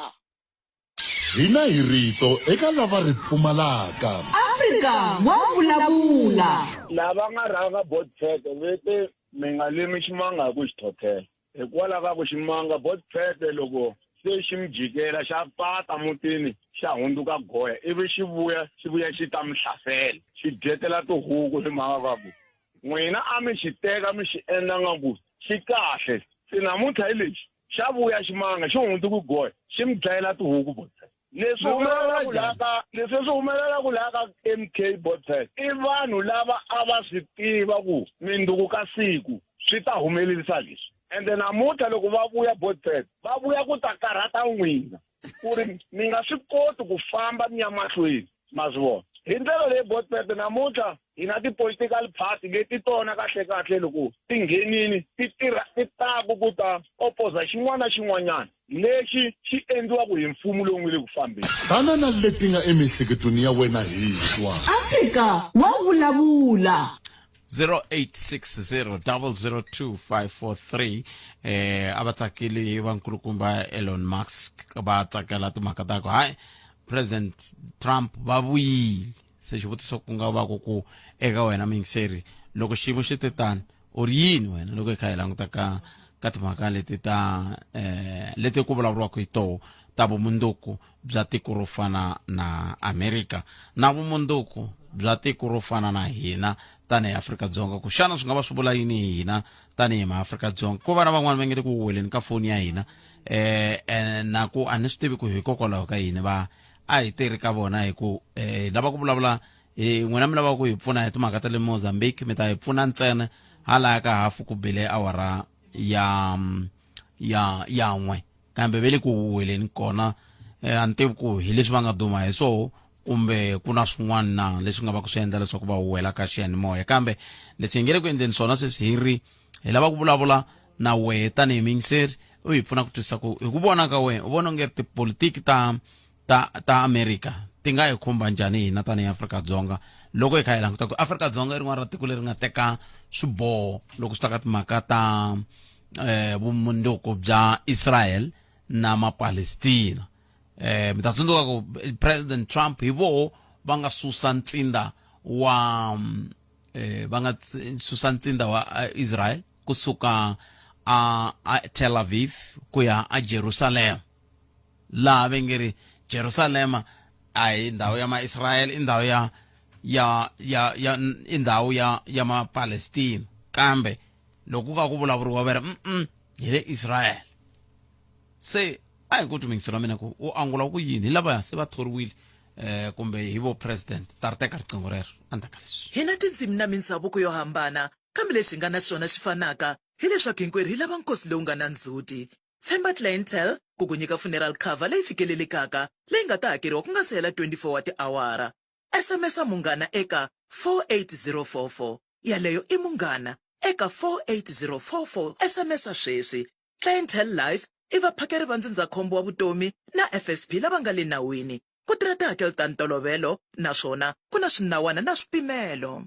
Hina hi rito eka lava ri pfumalaka. Afrika wa vulavula. Lava nga rhanga Botsheke ve te mi nga limi ximanga hi ku xi thothela. Hikwalaho ka ku ximanga Botsheke loko se xi mi jikela xa pata mutini xa hundzuka goya ivi xi vuya xi vuya xi ta mi hlasela xi dyetela tihuku hi mhaka ka ku n'wina a mi xi teka mi xi endla nga ku xi kahle se namuntlha hi lexi xa vuya ximanga xi hundzuki goya xi mi dlayela tihuku Botsheke. Leswi humelelaka laha ka leswi swi humelelaka laha ka MK Botpet i vanhu lava a va swi tiva ku minduku ka siku swi ta humelerisa leswi ende namuntlha loko va vuya Botpet va vuya ku ta karhata n'wina ku ri mi nga swi koti ku famba mi ya mahlweni ma swi vona hi ndlela leyi Botpet namuntlha hi na ti-political party leti tona kahlekahle loko ti nghenini ti tirha ti taku ku ta opoza xin'wana na xin'wanyana lexi xi endliwaka hi mfumo lowu nga le ku fambeni. Tana na leti nga emiehleketweni ya wena hi twa. Afrika wa vulavula. 0860002543 eh a va tsakeli vankulukumba Elon Musk va tsakela timhaka ta ku hayi President Trump va vuyile se xivutiso ku nga va ku ku eka wena muyingiseri loko xiyimo xi te tani u ri yini wena loko hi kha hi languta ka ka timhaka leti ta eh leti ku vulavuriwaka hi toho ta vumundzuku bya tiko ro fana na Amerika na vumundzuku bya tiko ro fana na hina tanihi Afrika-Dzonga ku xana swi nga va swi vula yini hi hina tanihi maAfrika-Dzonga ko va na van'wani va nge le ku weleni ka foni ya hina eh, eh na ku a ni swi tivi ku hikokwalaho ka yini va a hi tirhi ka vona hi ku eh, hi lava ku vulavula hi n'wina mi lava ku hi pfuna hi timhaka ta le Mozambique mi ta hi pfuna ntsena halaya ka hafu ku bile awara ya ya ya n'we kambe ve le ku huweleni kona eh, a ni tivi ku hi leswi va nga duma hi swoho kumbe ku na swin'wana na leswi nga va ku swi endla leswaku va huwela ka xiyanimoya kambe leswi hi nge le ku endleni swona sweswi hi ri hi lava ku vulavula na wehe tanihi muyingiseri u hi pfuna ku twisisa ku hi ku vona ka wena u vona onge tipolitiki ta ta ta Amerika ti nga hi khumba njhani hina tanihi Afrika-Dzonga loko hi kha hi languta ku Afrika-Dzonga i rin'wana ra tiko leri nga teka swiboho loko swi ta ka timhaka ta eh, vumundzuku bya Israel na Mapalestina eh, mi ta tsundzuka ku President Trump hi voho va nga susa ntsinda wa eh, va nga susa ntsinda wa eh, Israel kusuka a, a Tel Aviv ku ya a Jerusalem laha ve nge ri Jerusalema a hi ndhawu ya Maisrayele i ndhawu ya ya ya ya i ndhawu ya ya Mapalestina kambe loko ku ka ku vulavuriwa va ri mm hi le Israel se a hi ku twi ra mina ku u angula ku yini hi lavaya se va thoriwile eh kumbe hi vo president ta ri teka riqingho rero endzhaku ka leswi Hi na tindzimi na mindzhavuko yo hambana, kambe lexi hi nga na xona xi fanaka hileswaku hinkwerhu hi lava nkosi lowu nga na ndzhuti. Tshemba Clientele ku ku nyika funeral cover leyi fikelelekaka leyi nga ta hakeriwa ku nga si hela 24 wa tiawara. SMS-a Munghana eka 48044. Yaleyo i Munghana eka 48044. SMS-a sweswi. Clientele Life i vaphakeri va ndzindzakhombo wa vutomi na FSP lava nga le nawini. Ku tirha tihakelo ta ntolovelo naswona ku na swinawana na swipimelo.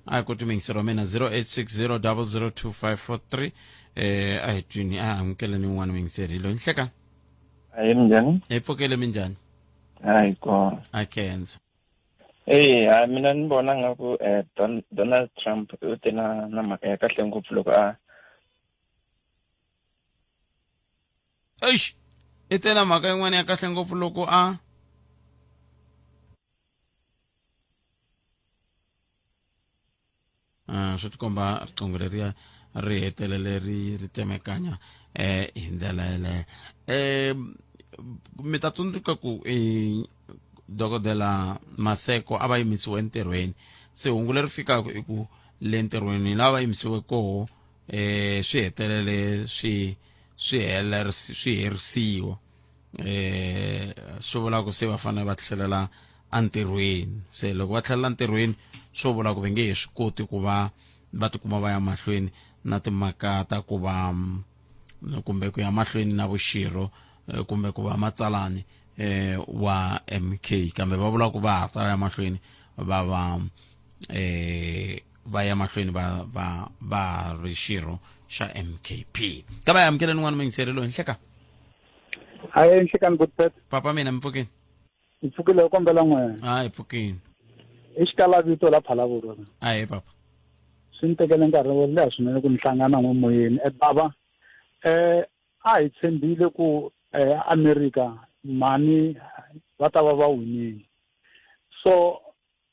A hi koti muyingiseri wa mina 0860002543 eh a hi twini a amukeleni un'wana muyingiseri hi loyi nhleka Ahee minjhani? Hi pfukele minjhani? Hayi kona. A khensa. Eya hayi mina ni vona nga ku eh, Don, Donald Trump u te na na mhaka ya kahle ngopfu loko a Eish i te na mhaka yin'wana ya kahle ngopfu loko a Uh, swi tikomba riqingho leriya ri hetelele ri ri tsemekanya eh hi ndlela yeleyo eh mi ta tsundzuka ku eh, dokodela Maseko a va yimisiwe entirhweni se hungu leri fikaka i ku le ntirhweni lava va yimisiwe koho eh swi hetelele swi swi helerisi swi herisiwa eh swi vula ku se va fanele va tlhelela entirhweni se loko va tlhelela entirhweni swo vula ku va nge he swi koti ku va va tikuma va ya mahlweni na timhaka ta ku va mm, kumbe ku ya mahlweni na vuxirho eh, kumbe ku va matsalani eh, wa MK kambe va vula ku va ha ta ya mahlweni va va eh, va ya mahlweni va va va ri xirho xa MKP ka va amukeleni n'wana muyingiseri loyi nhleka hayi nhlekani good pet papa mina mi pfukini hi pfukile hi kombela n'wena a hi pfukini i xikala vito la phalavuro a hi papa swi ni tekele nkarhi wo leha swinene ku ni hlangana n'we moyeni e bava eh a hi tshembile ku eh America mhani va ta va va winile so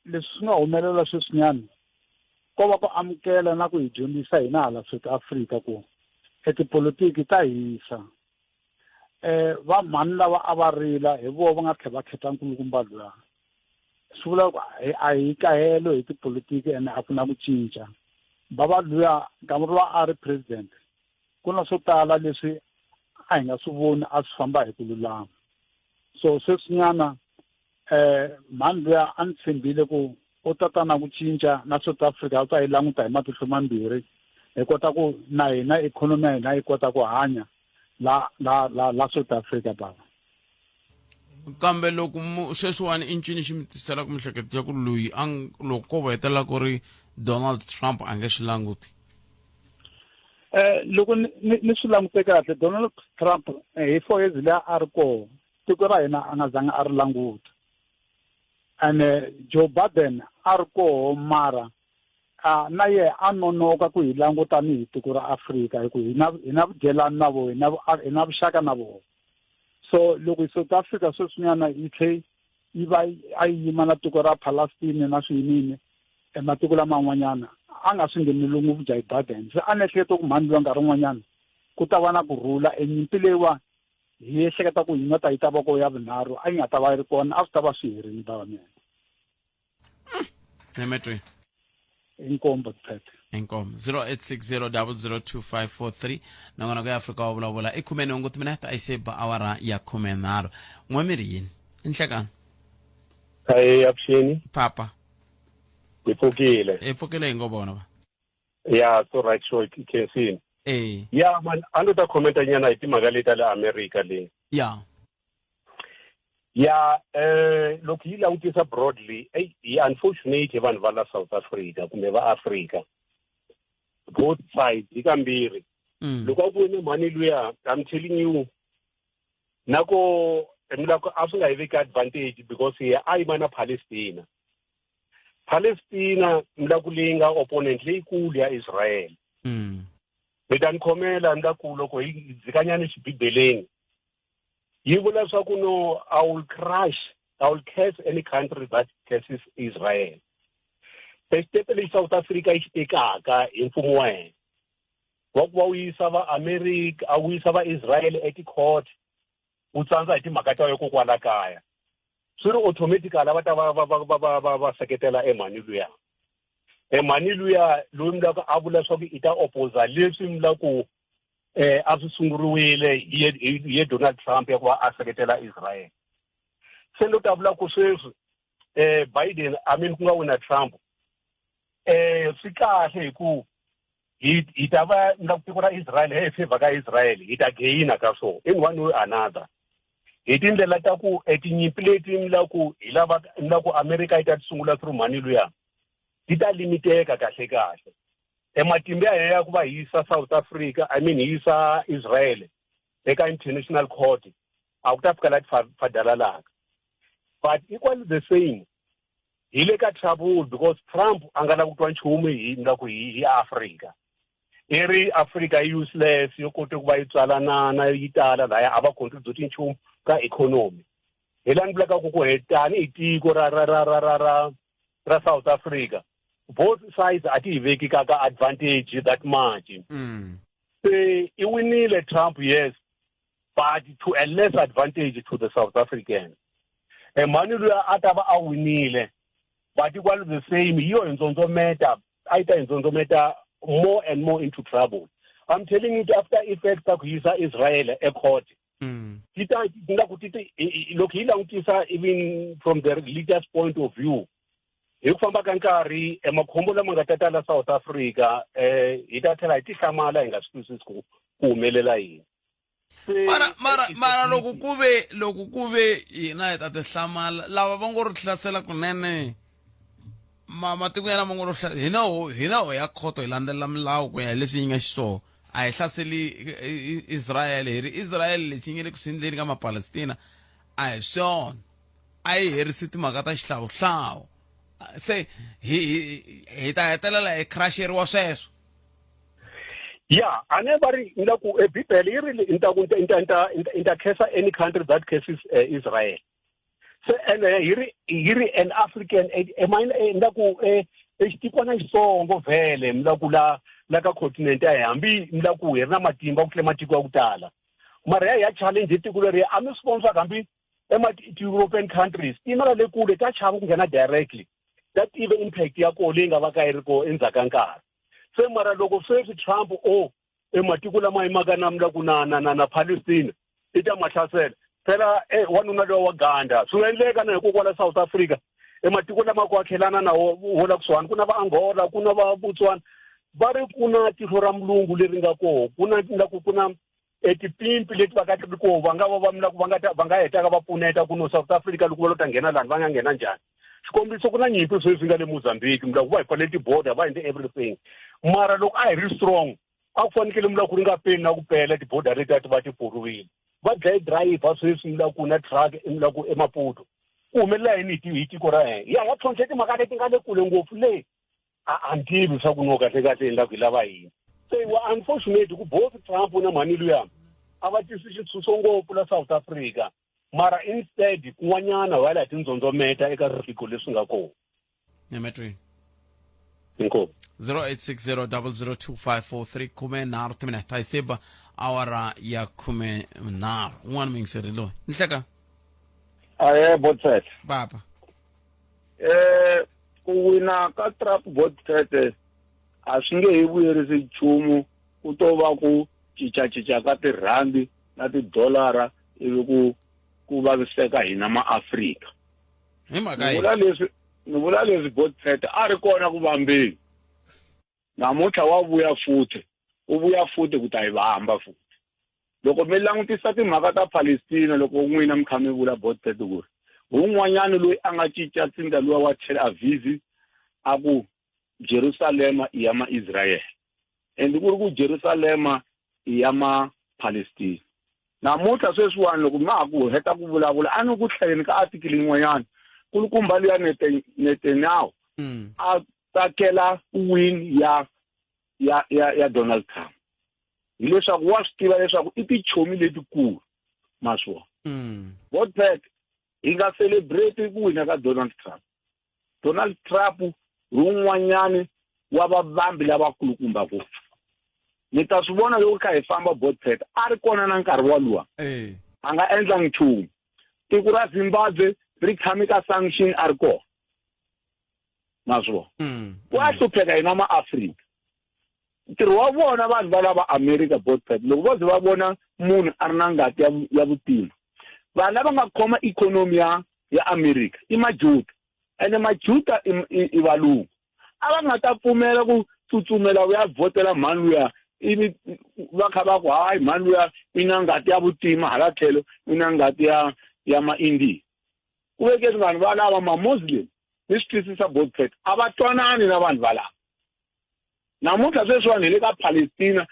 leswi swi nga humelela sweswinyana ko va ku amukela na ku hi dyondzisa hina hala South Africa ku e tipolotiki ta hisa. eh va mhani lava a va rila hi vona va nga tlhela va khetha nkulukumba luya swi vula ku a hi kahelo hi tipolitiki ene a ku na ku cinca bava luya nkama luwa a ri president ku na swo tala leswi a hi nga swi voni a swi famba hi ku lulama so sweswinyana eh mhani luya a ni tshembile ku u ta ta na ku cinca na South Africa u ta yi languta hi matihlo mambirhi hi kota ku na hina ikhonomi ya hina yi kota ku hanya la la la la South Africa baba Kambe loko sweswiwani i ncini xi mi tiselaka miehleketo ya ku loyi a loko ko va hetelela ku ri Donald Trump a nge swi languti? Eh loko ni swi langute kahle Donald Trump eh, hi four years leyi a ri koho tiko ra hina a nga zanga a ri languta ene Joe Biden a ri koho mara a na yehe a nonoka ku hi languta ni hi tiko ra Afrika hi ku hi na hi na vudyelani na vo hi na hi na vuxaka na vona so loko hi South Africa sweswinyana yi tlhe yi va a yi yima na tiko ra Palestine na swiyinini ematiko laman'wanyana a nga swi ngheneli ngopfu Joe Biden se a ni ehleketa ku mhani luwa nkarhi wun'wanyana ku ta va na ku rhula e nyimpi leyiwa hi ehleketa ku yi nga ta yi ta va ko ya vunharhu a yi nga ta va yi ri kona a swi ta va swi herile bava mina Nemetwe. Inkombo Phethe. Inkombo 0860002543 nongonoko ya Afrika wa vulavula i khume nhungu timinete a yi se ba awara ya 13 n'we mi ri yini i nhlekani Hayi avuxeni. Papa. Hi pfukile. Hi pfukile hi ngo vona va. Ya so right sure khensini. Eh. Ya man a ni ta commenta nyana hi timhaka leti ta le America leyi. Ya. Ya eh loko yi langutisa broadly ey hi unfortunate vanhu va la South Africa kumbe va Africa both sides hi kambirhi. Loko a ku wine mhani luya I'm telling you na ko loko a swi nga hi veki advantage because ye a yima na Palestina. Palestina mlaku leyi nga opponent leyikulu ya Israel. Mi ta ni khomela mlaku loko hi dzikanyana xibibeleni yi vula swa ku no I will crush I will curse any country that curses Israel. Xitepe lexi South Africa yi xi tekaka hi mfumo wa hina wa ku va wu yisa va America a wu yisa va Israel eticourt wu tsandza hi timhaka ta yo kwala kaya swi ri automatically va ta va va va va va va va seketela emhani luya emhani luya loyi mi lava a vula leswaku i ta opposa leswi mi la ku eh a swi sunguriwile hi ye Donald Trump ya ku va a seketela Israel se lo ta vula ku sweswi eh Biden I mean ku nga wina Trump eh swi kahle hi ku hi hi ta va na tiko ra Israel hi favor ka Israel hi ta gaina ka swona in one way or another hi tindlela ta ku etinyimpi leti mi la ku hi lava mi la ku America yi ta ti sungula through mhani luya ti ta limiteka kahle kahle e matimba ya hina ya ku va hi yisa South Africa I mean hi yisa Israel eka international court a ku ta fika la ti fadalalaka but equally the same hi le ka trouble because Trump a nga lavi ku twa nchumu hi nga ku hi hi Africa i ri Africa yi useless yo kote ku va yi tswalanana yi tala laya a va contribute nchumu ka economy hi laha ni vulaka ku ku he tanihi tiko ra ra ra ra ra ra ra South Africa both sides a ti hi veki ka ka advantage that much se i winile Trump yes but to a less advantage to the South Africans e mhani luya a ta va a winile but equally the same hi yo hi ndzondzometa a yi ta hi ndzondzometa more and more into trouble I'm telling you after effects ta ku yisa Israel ecourt ti ta nga ku ti loko hi langutisa even from the religious point of view hi ku famba ka nkarhi makhombo lama nga ta tala South Africa eh hi ta tlhela hi tihlamala hi nga swi twisisi ku ku humelela yini mara mara mara loko ku ve loko ku ve hina hi ta tihlamala lava va ngo ri hlasela kunene ma matiko ya lama ngo ri hina ho hina ho ya khoto hi landzelela milawu ku ya hi leswi yi nga xiswona a hi hlaseli Israel hi ri Israel lexi yi nga le ku swi endleni ka Mapalestina a hi swona a yi herisi timhaka ta xihlawuhlawu se hi hi ta hetelela hi crusheriwa sweswo ya a ne va ri ni la ku e bibele yi ri ni ta ku ni ta ni ta ni ta curse any country that curses eh, Israel se ene hi ri hi ri an African ni la ku e xitikwana xitsongo vhele ni la ku la la ka continent ya hambi ni la ku hi ri na matimba ku tlula matiko ya ku tala. Mara ya ya challenge tiko leri a mi swi voni swa hambi ema ti-European countries ti yimela le kule ta chava ku nghena directly ta tiva impact ya koho leyi nga va ka yi ri koho endzhaku ka nkarhi. Se mara loko sweswi Trump o e matiko lama yimaka na mla ku na na na na Palestina i ta ma hlasela phela e wanuna lowa wa Ganda swi nga endleka na hikokwala South Africa e matiko lama ku akhelana na wo wo la kusuhani ku na va Angola ku na va Botswana va ri ku na tihlo ra mulungu leri nga koho ku na nga ku ku na e tipimpi leti va ka ti ri koho va nga va va mla ku va nga ta va nga hetaka va pfuneta ku no South Africa loko va lo ta nghena lani va nga nghena njhani xikombiso ku na nyimpi sweswi nga le Mozambique mla ku va hi pfalele ti-border va endle everything mara loko a hi ri strong a ku fanekele mla ku ri nga peli na ku pela ti-border leti a ti va ti pfuriwile va dlaye driver sweswi mla ku na truck mla ku eMaputo ku humelela yini hi tiko ra hina ya ya tlhontlhe timhaka leti nga le kule ngopfu le a a ni tivi swa ku no kahle kahle hi la ku hi lava yini se wa unfortunate ku both Trump na mhani luya a va tisi xitshunxo ngopfu la South Africa mara instead kun'wanyana va la tindzondzometa eka swiphiqo leswi nga kona nyametweni inkomu 0860002543 khume nharhu timinete a yi seba awara ya 13 un'wana muyingiseri loyi ni hleka aye botset papa eh ku wina ka Trump botset a swi nge hi vuyerisi nchumu ku to va ku cincacinca ka tirhandi na tidolara ivi ku ku vaviseka hina maAfrika hi mhaka ni vula leswi ni vula leswi botset a ri kona ku vambeni namuntlha wa vuya futhi u vuya futhi ku ta yi vamba futhi loko mi langutisa timhaka ta Palestina loko n'wina mi kha mi vula botset ku ri wun'wanyana loyi a nga cinca ntsindza luwa wa Tel Aviv a ku Jerusalema i ya ma-Israyele and ku ri ku Jerusalema i ya ma-Palestina namuntlha sweswiwani loko ma ha ku heta ku vulavula a ni ku hlayeni ka article yin'wanyana kulukumba luya Netanyahu a tsakela win ya ya ya ya Donald Trump hileswaku wa swi tiva leswaku i tichomi letikulu ma swi vona Botpet hi nga celebrate ku wina ka Donald Trump Donald Trump hi wun'wanyani wa vavambi lavakulukumba ngopfu mi ta swi vona loko kha hi famba Botpet a ri kona na nkarhi woluwa a nga endlangi nchumu tiko ra Zimbabwe ri tshame ka sanction a ri kona ma swi vona ku a hlupheka hina maAfrika ntirho wa vona vanhu va lava America Botpet loko vo ze va vona munhu a ri na ngati ya ya vutima vanhu lava nga khoma ikhonomi ya ya America i majuda ene majuda i i valungu a va nga ta pfumela ku tsutsumela ku ya vhotela mhani luya ivi va kha va ku hayi mhani luya i na ngati ya vutima hala tlhelo i na ngati ya ya ma-India ku vekeni vanhu va lava ma-Muslim ni swi twisisa Botpet a va twanani na vanhu valava namuntlha sweswiwani hi le ka Palestina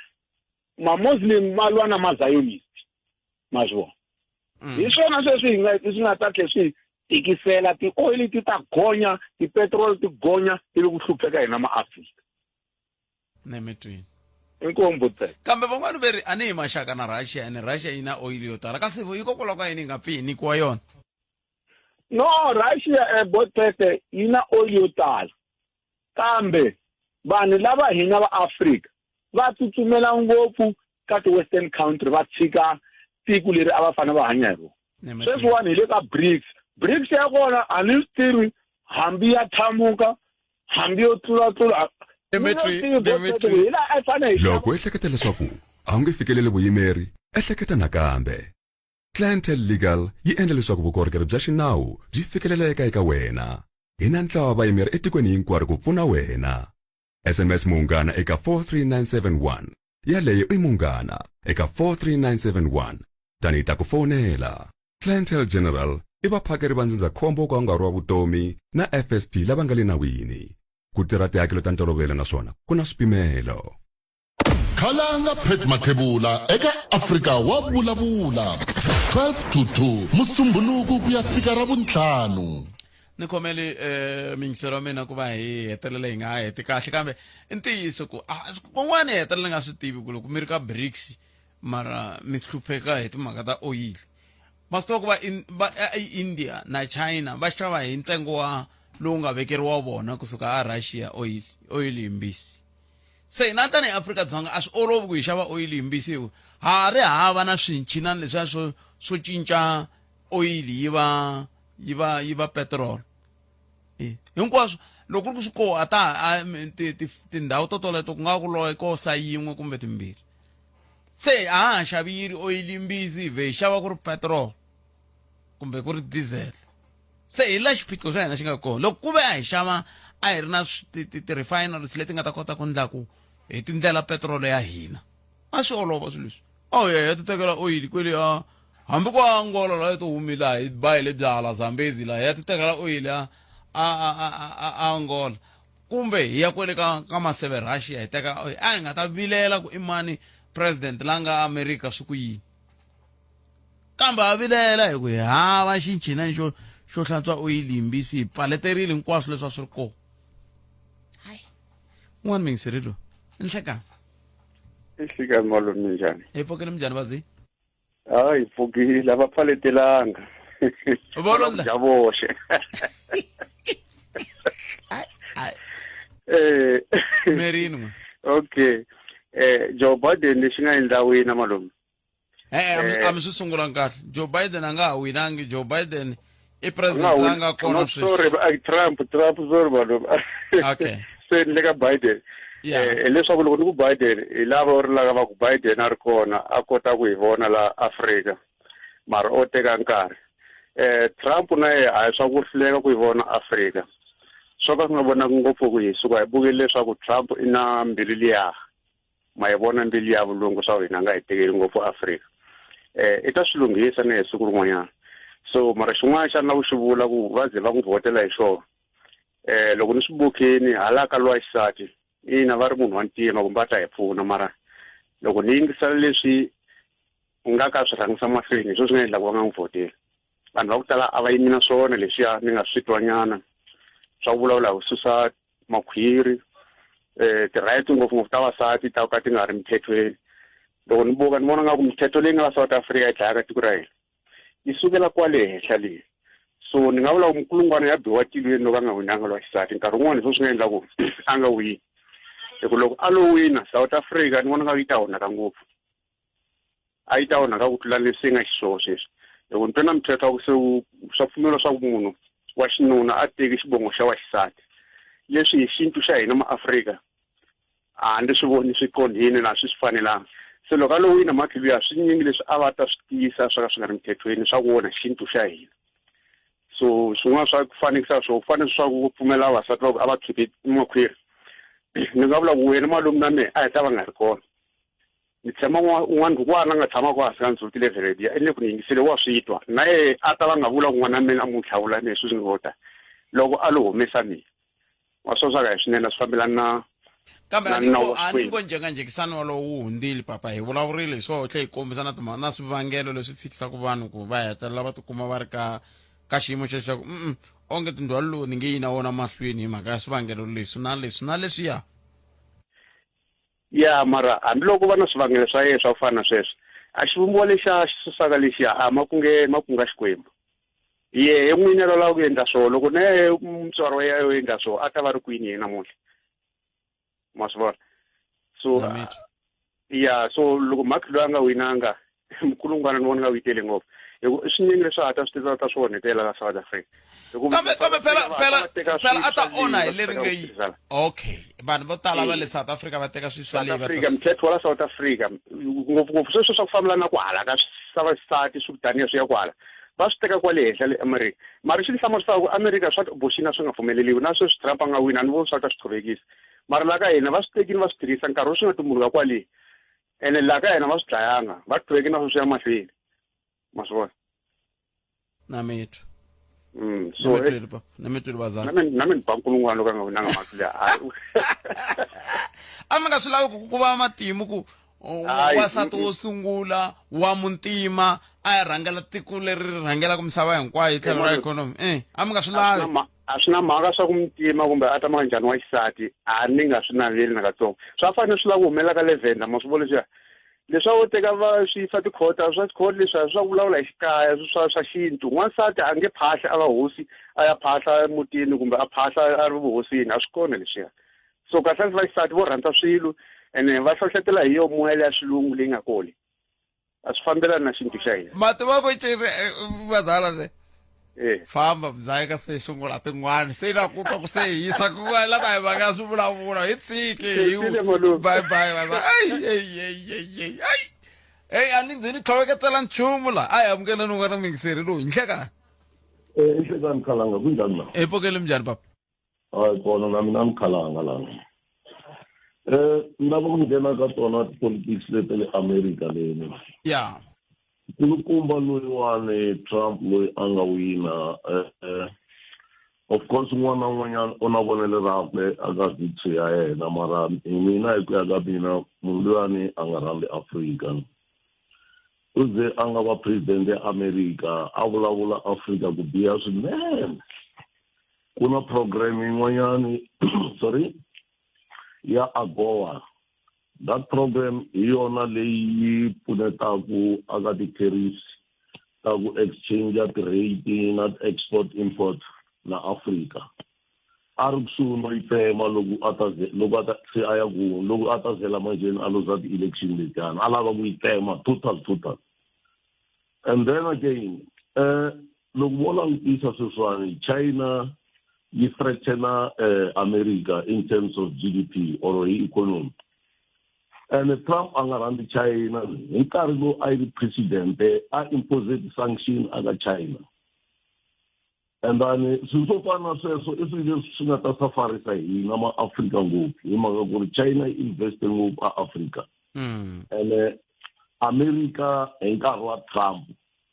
ma-Muslim ma lwa na ma-Zionist ma swi vona hi swona sweswi hi nga swi nga ta tlhe swi tikisela ti-oil ti ta gonya ti-petrol ti gonya ivi ku hlupheka hina ma-Afrika nemetweni inkomu Botpet kambe van'wani ve ri a ni hi maxaka na Russia ene Russia yi na oil yo tala kasi hikokwalaho ka yini hi nga pfi hi nyikiwa yona no Russia eh, Botpet yi na oil yo tala kambe vanhu lava hina va Afrika va tsutsumela ngopfu ka ti-western country va tshika tiko leri a va fanele va hanya hi rona sweswiwani hi le ka BRICS BRICS ya kona a ni swi tivi hambi ya thamuka hambi yo tlulatlula hi laha a fanele hi Loko u ehleketa leswaku a wu nge fikeleli vuyimeri, ehleketa nakambe. Clientele Legal yi endla leswaku vukorhokeri bya xinawu byi fikeleleka eka wena. Hi na ntlawa wa vayimeri etikweni hinkwaro ku pfuna wena. SMS Munghana eka 43971. Yaleyo i Munghana eka 43971. Tani hi ta ku fonela. Clientele General i vaphakeri va ndzindzakhombo wo ka wu nga ri wa vutomi na FSP lava nga le nawini. Ku tirha tihakelo ta ntolovelo naswona ku na swipimelo. Khalanga Pat Mathebula eka Afrika wa vulavula 12 to 2 Musumbhunuku ku ya fika Ravuntlhanu. Ni khomeli eh miyingiselo wa mina ku va hi hetelela hi nga ha heti kahle kambe i ntiyiso ku ah, kun'wana hi hetelela nga swi tivi ku loko mi ri ka BRICS mara mi hlupheka hi timhaka ta oyili ma swi tiva ku va in, va India na China va xava hi ntsengo wa lowu nga vekeriwa vona kusuka a Russia oyili oyili yimbisi se hina tanihi Afrika-Dzonga a swi olovi ku hi xava oyili yimbisi hi ku Ha ri hava na swinchinani leswiya swo swo cinca oyili yi va yi va yi va petrol. E hinkwaswo loko ku ri ku swi koho a ta ha tindhawu to toleto ku nga ku loye ko sa yin'we kumbe timbirhi. Se a ha ha xavi yi ri oyili yimbisi hi vhe hi xava ku ri petrol kumbe ku ri diesel. Se hi la xiphiqo xa hina xi nga kona. Loko ku ve a hi xava a hi ri na ti-refineries leti nga ta kota ku ndla ku hi tindlela petirolo ya hina a swi olova swilo leswi a hi ya ti tekela oyili kwele a hambi ku Angola laha to humi laha hi ba hi le byala Zambezi laha hi ya ti tekela oyili a a a a a Angola kumbe hi ya kwele ka ka maseve Russia hi teka oyili a hi nga ta vilela ku i mani president la nga America swi ku yini kambe a vilela hi ku hi hava xinchinani xo xo hlantswa oyili yimbisi hi pfaleterile hinkwaswo leswi a swi ri kona hayi un'wana mingiseri loyi nhlekani Nhlekani malume minjhani hi pfukile minjhani vazi hayi pfukile a va pfaletelanga Volonda. voxe eh merini n'we okay eh Joe Biden lexi nga endla wina malume e-e a mi swi sungulanga kahle Joe Biden a nga ha winangi Joe Biden i president la nga kona sweswi sorry Trump Trump sorry malume okay se ni le ka Biden eh leswaku loko ni ku Biden hi lava ri lava va ku Biden a ri kona a kota ku hi vona la Afrika mara o teka nkarhi eh Trump na yena a hi swa ku hluleka ku yi vona Afrika swo ka swi nga vonaki ngopfu ku hi suka hi bukele leswaku Trump i na mbilu liya ma yi vona mbilu ya vulungu swa hina nga hi tekeli ngopfu Afrika eh i ta swi lunghisa na hi siku rin'wanyana so mara xin'wana xa na ku xi vula ku va ze va n'wi vhotela hi xona eh loko ni swi bukini hala ka lowa xisati ina va ri munhu wa ntima kumbe va ta hi pfuna mara loko ni yingisela leswi nga ka swi rhangisa mahlweni hi swona swi nga endla ku va nga n'wi vhoteli vanhu va ku tala a va yimi na swona leswiya ni nga swi twanyana swa ku vulavula hi ku susa makhwiri eh ti-rights ngopfungopfu ta vasati ta ka ti nga ri mithethweni loko ni buka ni vona nga ku mithetho leyi nga la South Africa yi dlayaka tiko ra hina yi sukela kwale henhla leyi so ni nga vula ku minkulungwana ya biwa tilweni loko a nga winanga lwa xisati nkarhi wun'wana hi swo swi nga endla ku a nga wini hi ku loko a lo wina South Africa ni vona nga yi ta onhaka ngopfu a yi ta onhaka ku tlula leswi yi nga xiswona sweswi loko ni twa na muthetho wa ku se swa pfumela swa ku munhu wa xinuna a teki xivongo xa wa xisati leswi hi xintu xa hina maafrika a ndzi swi voni swi qondhile na swi swi fanelanga se loko a lo wina mhakhi luya swinyingi leswi a va ta swi tiyisa swa ka swi nga ri mithethweni swa ku onha xintu xa hina so swin'wana swa ku fanekisa swo fanele swa ku pfumela vavasati va ku a va khipi makhwiri ni nga vula ku wena malume na mehe a hi ta va nga ri kona ni tshemba un'wana un'wana la nga tshamaka hansi ka ndzhuti level letiya i le ku ni yingisele wa swi twa na yehe a ta va nga vula ku n'wana mina a n'wi hlawula mehe sweswi ni vota loko a lo humesa mina wa swo swa ka hi swinene a swi fambelani na kambe na a ni nawu ngo wa a ni Xikwembu. ngo njhekanjhekisano walowo wu hundzile papa hi vulavurile hi swona tlhe hi kombisa na timhaka na swivangelo leswi fikisaka vanhu ku va hetelela va tikuma va ri ka ka xiyimo xexo xa ku mm onge tindhwalo lowu ni nge yi na wona mahlweni hi mhaka ya swivangelo leswi na leswi na leswiya ya mara hambiloko va na swivangelo swa yena swa ku fana na sweswo a xivumbiwa lexi a xi susaka lexiya a ma ku nge ma ku nga xikwembu yehe n'wini a lava ku endla swona loko na yehe mutswari wa yena yo endla swona a ta va ri kwini yena namuntlha ma swi vona so ya so loko mhakhi loyi a nga winanga mkulungwana ni vona nga wu yi tele ngopfu hi ku i swinyingi leswi ha ta swi tisa ta swi onhetela la South Africa kambe kambe phela phela phela a ta onha hi leri nge yi okay vanhu vo tala va le South Africa va teka swilo swa le Africa mthetho wa la South Africa ngopfungopfu sweswo swa ku fambelana na ku hala ka swa vasati swi kutaniya swi ya kwala va swi teka kwale henhla le America mara xi ni hlamarisaka ku America swa ti-abortion a swi nga pfumeleliwi na sweswi Trump a nga wina a ni voni swa ta swi qhuvekisa mara la ka hina va swi tekini va swi tirhisa nkarhi wo swi nga tumbuluka kwale ene laha ka hina va swi dlayanga va qhuveke na swo ya mahlweni ma swi vona na mitwa so na mitweli vazana na mi ni ba nkulungwana loko a nga winanga mhaka leyi a mi nga swi lavi ku va matimu ku wansati wo sungula wa muntima a ya rhangela tiko leri ri rhangelaka misava hinkwayo hi tlhelo ra ikhonomi e a mi nga swi lavi a swi na mhaka swa ku muntima kumbe a tama njhani wa xisati a ni nga swi naveli nakatsongo swa fanele swi lava ku humelela ka le venda ma swi vona leswiya leswa wo teka va swi yisa tikhota swa tikhota leswi swa ku vulavula hi xikaya swa swa xintu n'wansati a nge phahli a va hosi a ya phahla emutini kumbe a phahla a ri vuhosini a swi kona leswiya so kahle va xisati vo rhandza swilo ene va hlohletela hi yo moya leya xilungu leyi nga kona. A swi fambelani na xintu xa hina. Mati va ku cini vazala le. Eh. Famba mzayeka se sungula tin'wana se na ku twa ku se hisa ku la ta hi vanga swi vulavula hi tshiki hi bye bye vaza ay ay ay ay ay ay ey a ni ndzi ni tlhoveketela nchumu la a hi amukeleni un'wana muyingiseri loyi nhlekani Eh, nhlekani khalanga kunjani na? E pfukeli minjhani papa? Hayi kona na mina ni khalanga lana. Eh, ni lava ku nghena ka tona tipolitics leti le America leni. Ya. Nkulukumba loyiwani Trump loyi a nga wina eh, eh of course un'wana na un'wanyana u na vonelo rakwe aka victory ya yena mara hi mina hi ku ya ka mina munhu luyani a nga rhandzi Afrika. U ze a nga va president ya America a vulavula Afrika ku biha swinene. Ku na program yin'wanyani sorry ya AGOA. That program hi yona leyi yi pfunetaku aka ti-tariffs ta ku exchange ti-rate na export import na Afrika. A ri kusuhi no yi tsema loko a ta loko a ta se a ya ku loko a ta zela manjheni a luza ti-election letiyani a lava ku yi tsema total total. And then again eh loko vo langutisa sweswiwani China yi threatena eh, America in terms of GDP or hi economy. And Trump a nga rhandzi China hi nkarhi lowu a yi ri president a impose ti-sanction aka China. And then swilo swo fana na sweswo i swilo leswi swi nga ta safarisa hina maAfrika ngopfu hi mhaka ku ri China yi investe ngopfu aAfrika. Ene America hi nkarhi wa Trump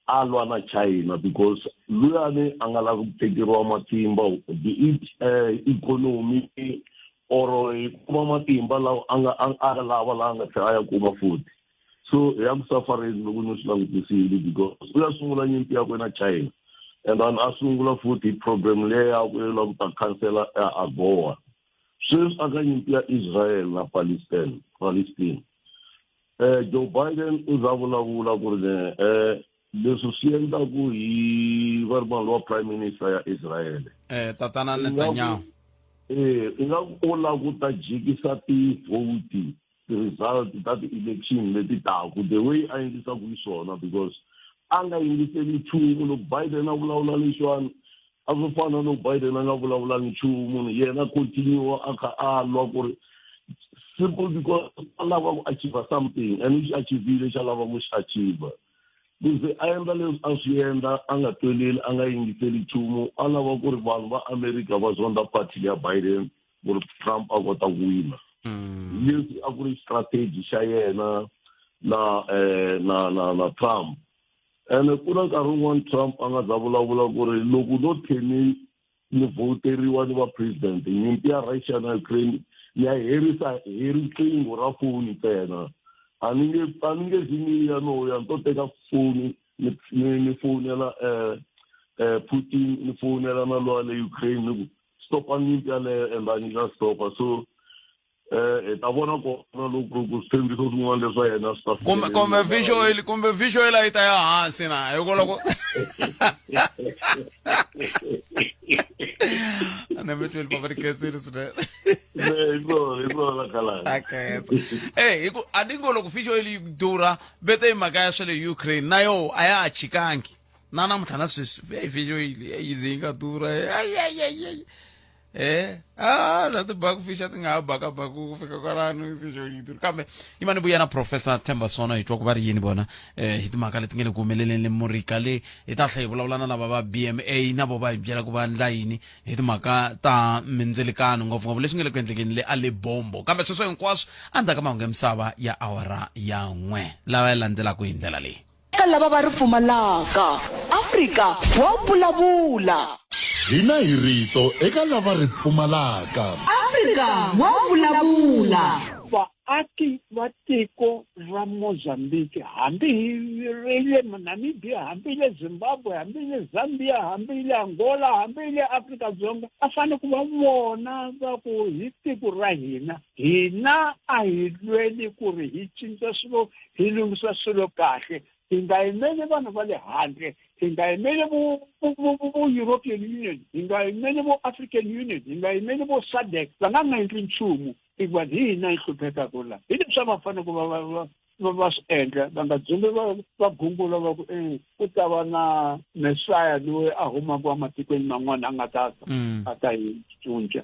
a lwa na China because luyani a nga lavi ku tekeriwa matimba be it eh, economy or hi kuma matimba lawa a nga a lava laha nga tlhela a ya kuma futhi. So hi ya ku safareni loko ni swi langutisile because u ya sungula nyimpi yakwe na China and then a sungula futhi program leyi yakwe yo lava ku ta khansela AGOA. Sweswi aka nyimpi ya Israel na Palestine, Palestine. Eh Joe Biden u za vulavula ku ri eh leswi swi endlaku hi va ri vanhu wa prime minister ya Israel. Eh tatana Netanyahu. Eh ingaku u lava ku ta jikisa ti-vote ti-result ta ti-election leti taku the way a endlisaku xiswona because a nga yingiseli nchumu loko Biden a vulavula lexiwani a swo fana loko Biden a nga vulavulanga nchumu yena continue a kha a lwa ku ri simple because a lava ku achieve something and u xi achievile xa lava ku xi achieve ku ze a endla leswi a swi endla a nga tweleli a nga yingiseli nchumu a lava ku ri vanhu va America va zonda party ya Biden ku ri Trump a kota ku wina mm. leswi a ku ri strategy xa yena na eh, na na na Trump ene ku na nkarhi wun'wana Trump a nga za vulavula ku ri loko no tlhe ni ni voteriwa ni va president nyimpi ya Russia na Ukraine ya herisa hi riqingho ra foni ntsena a ni nge a ni nge zi ni ya no ya ni to teka foni ni ni ni fonela eh eh Putin ni fonela na lowa le Ukraine ni ku stopa nyimpi yaleyo and a nyika stopa so eh hi ta vona kona loko ku switshembiso swin'wana leswa yena swi ta kumbe kumbe visual kumbe visual a yi ta ya hansi na hi ku loko na mi tweli papa rikhensile swinene eh hi ku a ni ngo loko fish oil yi durha vete hi mhaka ya swa le Ukraine na yo a ya ha chikangi na namuntlha na sweswi eyi fish oil eyi yi nga durha ay ay ay ay eh ah na tibaku fish a ti nga ha baka baku ku fika kwalano fish oil yi durha kambe yi va ni vuya na professor Themba Sono hi twa ku va ri yini vona eh hi timhaka leti nga le ku humeleleni le Murika le hi ta tlhela hi vulavula na lava va BMA na vo va hi byela ku va ndla yini hi timhaka ta mindzilikano ngopfungopfu leswi nga le ku endlekeni le a Lebombo kambe sweswo hinkwaswo endzhaku ka mahungu ya misava ya awara ya n'we lava yi landzelaka hi ndlela leyi Eka lava va ri pfumalaka. Afrika wa vulavula. Hina hi rito eka lava ri pfumalaka. Afrika wa vulavula. Vaaki va tiko ra Mozambique, hambi hi ri le Namibia, hambi le Zimbabwe, hambi le Zambia, hambi le Angola, hambi le Afrika-Dzonga, va fanele ku va vona va ku hi tiko ra hina, hina a hi lweli ku ri hi cinca swilo hi lunghisa swilo kahle hi nga yimeli vanhu va le handle hi nga yimeli vo vo European Union hi nga yimeli vo African Union hi nga yimeli vo SADC va nga nga endli nchumu hikuva hi hina hi hluphekaka la hi leswi a va fanele ku va va va va va swi endla va nga dzumbi va va gungula va ku e ku ta va na mesaya loyi a humaka ematikweni man'wana a nga ta ta a ta hi cinca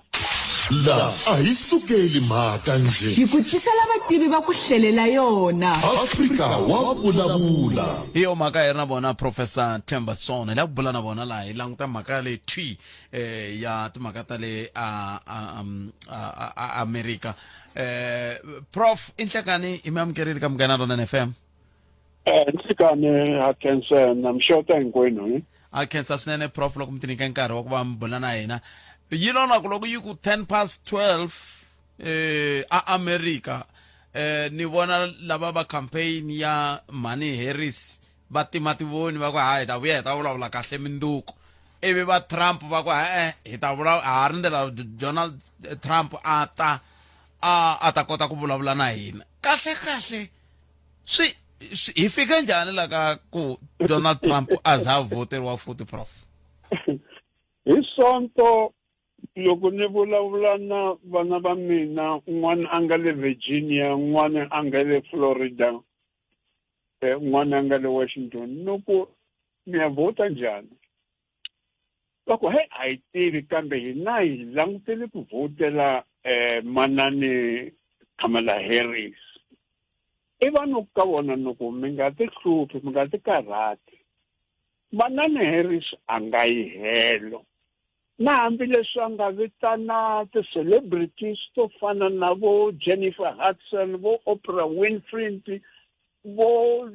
La a hi sukeli mhaka njhe. Hi ku tisela vativi va ku hlelela yona. Afrika wa vulavula. Hi yo mhaka hi ri na vona Professor Themba Sono. Hi lava ku bula na vona laha hi languta mhaka leyi thwi eh, ya timhaka ta le a, a, um, a, a, a Amerika. Eh, Prof, i nhlekani hi mi amukerile ka Munghana Lonene FM. Eh, nhlikani ha khensa na mixota hinkwenu hi. A khensa swinene Prof loko mi ti nyika nkarhi wa ku va mi bula na hina. Yi lona ku loko yi ku 10 past 12 eh a America eh ni vona lava va campaign ya Mhani Harris va tima tivoni va ku ha hi ta vuya hi ta vulavula kahle minduku ivi va Trump va ku e hi ta vula ha rindzela Donald Trump a ta a a ta kota ku vulavula na hina kahle kahle swi hi fike njhani la ka ku Donald Trump a za voteriwa futhi prof hi sonto loko ni vulavula na vana va mina un'wana a nga le Virginia un'wana a nga le Florida eh, un'wana a nga le Washington ni ku mi ya vhota njhani va ku hey a hi tivi kambe hina hi langutele ku vhotela um manani Kamala Harris i vanhu ka vona ni ku mi nga ti hluphi mi nga ti karhati manani Harris a nga yi helo na hambileswi a nga vitana ti-celebrities to fana na vo Jennifer Hudson vo Oprah Winfrey vo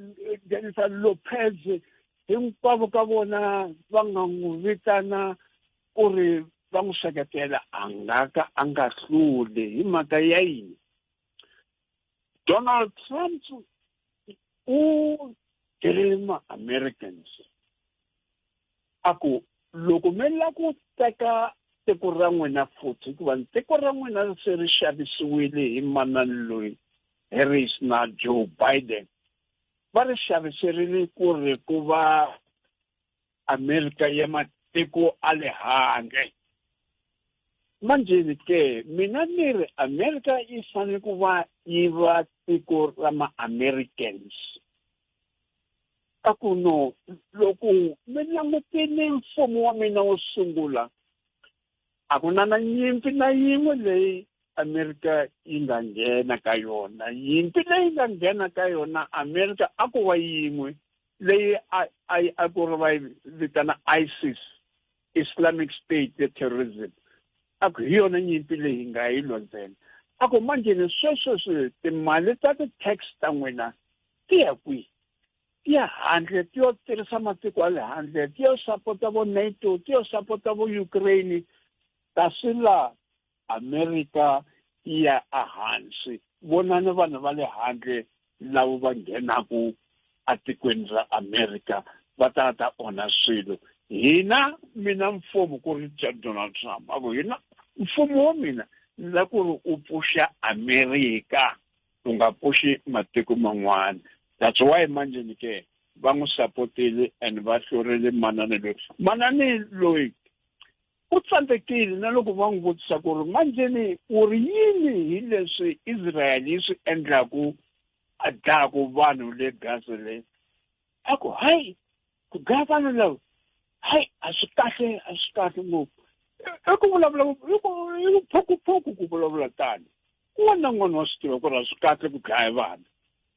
Jennifer Lopez hinkwavo ka vona va nga n'wi vitana ku ri va n'wi seketela a nga ka a nga hluli hi mhaka ya yini Donald Trump u byele ma-Americans a ku loko mi lava ku teka tiko ra n'wina futhi hikuva tiko ra n'wina se ri xavisiwile hi manani loyi Harris na Joe Biden va ri xaviserile ku ri ku va Amerika ya matiko a le handle manjheni ke mina ni ri Amerika yi fanele ku va yi va tiko ra ma-Americans ka ku no loko mi langutile mfumo wa mina wo sungula a ku na na nyimpi na yin'we leyi Amerika yi nga nghena ka yona nyimpi leyi nga nghena ka yona Amerika a ku va yin'we leyi a a a ku ri va yi vitana ISIS Islamic State ya terrorism a ku hi yona nyimpi leyi hi nga yi lwa ntsena a ku manjheni swesweswi timali ta ti-tax ta n'wina ti ya kwihi ti ya handle ti yo tirhisa matiko ya le handle ti yo sapota vo NATO ti yo sapota vo Ukraine kasi la Amerika yi ya ehansi vonani vanhu va le handle lava va nghenaku atikweni ra Amerika va ta ta onha swilo hina mina mfumo ku ri Donald Trump a ku hina mfumo wa mina ni la ku ri u pfuxa Amerika u nga pfuxi matiko man'wana that's why manjheni ke va n'wi sapotile and va hlurile manani loyi manani loyi u tsandzekile na loko va n'wi vutisa ku ri manjheni u ri yini hi leswi Israel yi swi endlaku a dlayaku vanhu le Gaza le a ku hayi ku dlaya vanhu lava hayi a swi kahle a swi kahle ngopfu i ku vulavula i ku i ku phukuphuku ku vulavula tano un'wana na un'wana wa swi tiva ku ri a swi kahle ku dlaya vanhu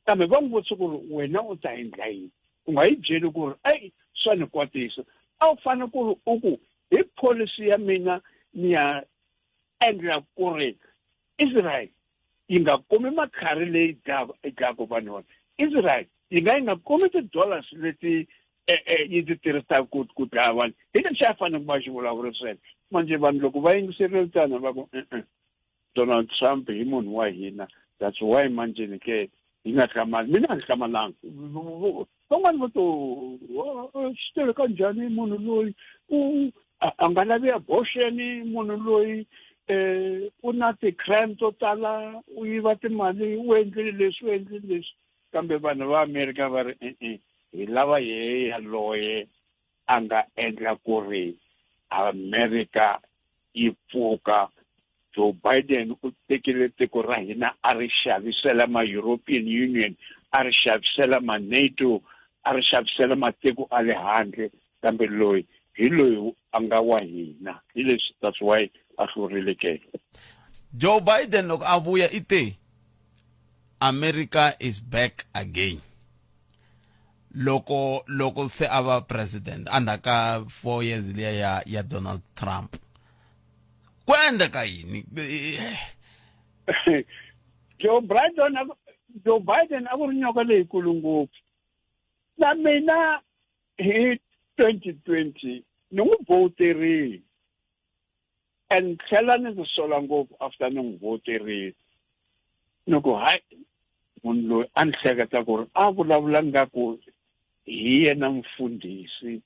kambe va n'wi vutisa ku ri wena u ta endla yini u nga yi byeli ku ri eyi swa ni kwatisa a wu fanele ku ri u ku hi pholisi ya mina ni ya endla ku ri Israel yi nga kumi matlhari leyi dlayaka vanhu vona Israel yi nga yi nga kumi ti-dollars leti eh, eh, yi ti tirhisaka ku ku dlaya vanhu hi lexi a fanele ku va xi vulavurisela manje vanhu loko va yingiserile tana va ku e-e Donald Trump hi munhu wa hina that's why manjeni ke hi nga hlamali mina a ni hlamalanga van'wani va to swi tele ka njhani munhu loyi u a nga lavi abortion munhu loyi eh u na ti-crime to tala u yiva timali u endlile leswi u endlile leswi kambe vanhu va Amerika va ri e-e hi lava yehe yaloye a nga endla ku ri Amerika yi pfuka Joe Biden u tekile tiko ra hina a ri xavisela ma-European Union a ri xavisela ma-NATO a ri xavisela matiko a le handle kambe loyi hi loyi a nga wa hina hi leswi that's why a hlurile ke Joe Biden loko a vuya i te America is back again loko loko se a va president endzhaku ka 4 years liya ya ya Donald Trump ku endleka yini Joe Biden Joe Biden a ku ri nyoka leyikulu ngopfu na mina hi 2020 ni n'wi voterile and tlhela ni ndzi sola ngopfu after ni n'wi voterile ni ku hayi munhu loyi a ni hleketa ku ri a vulavula ngaku hi yena mfundhisi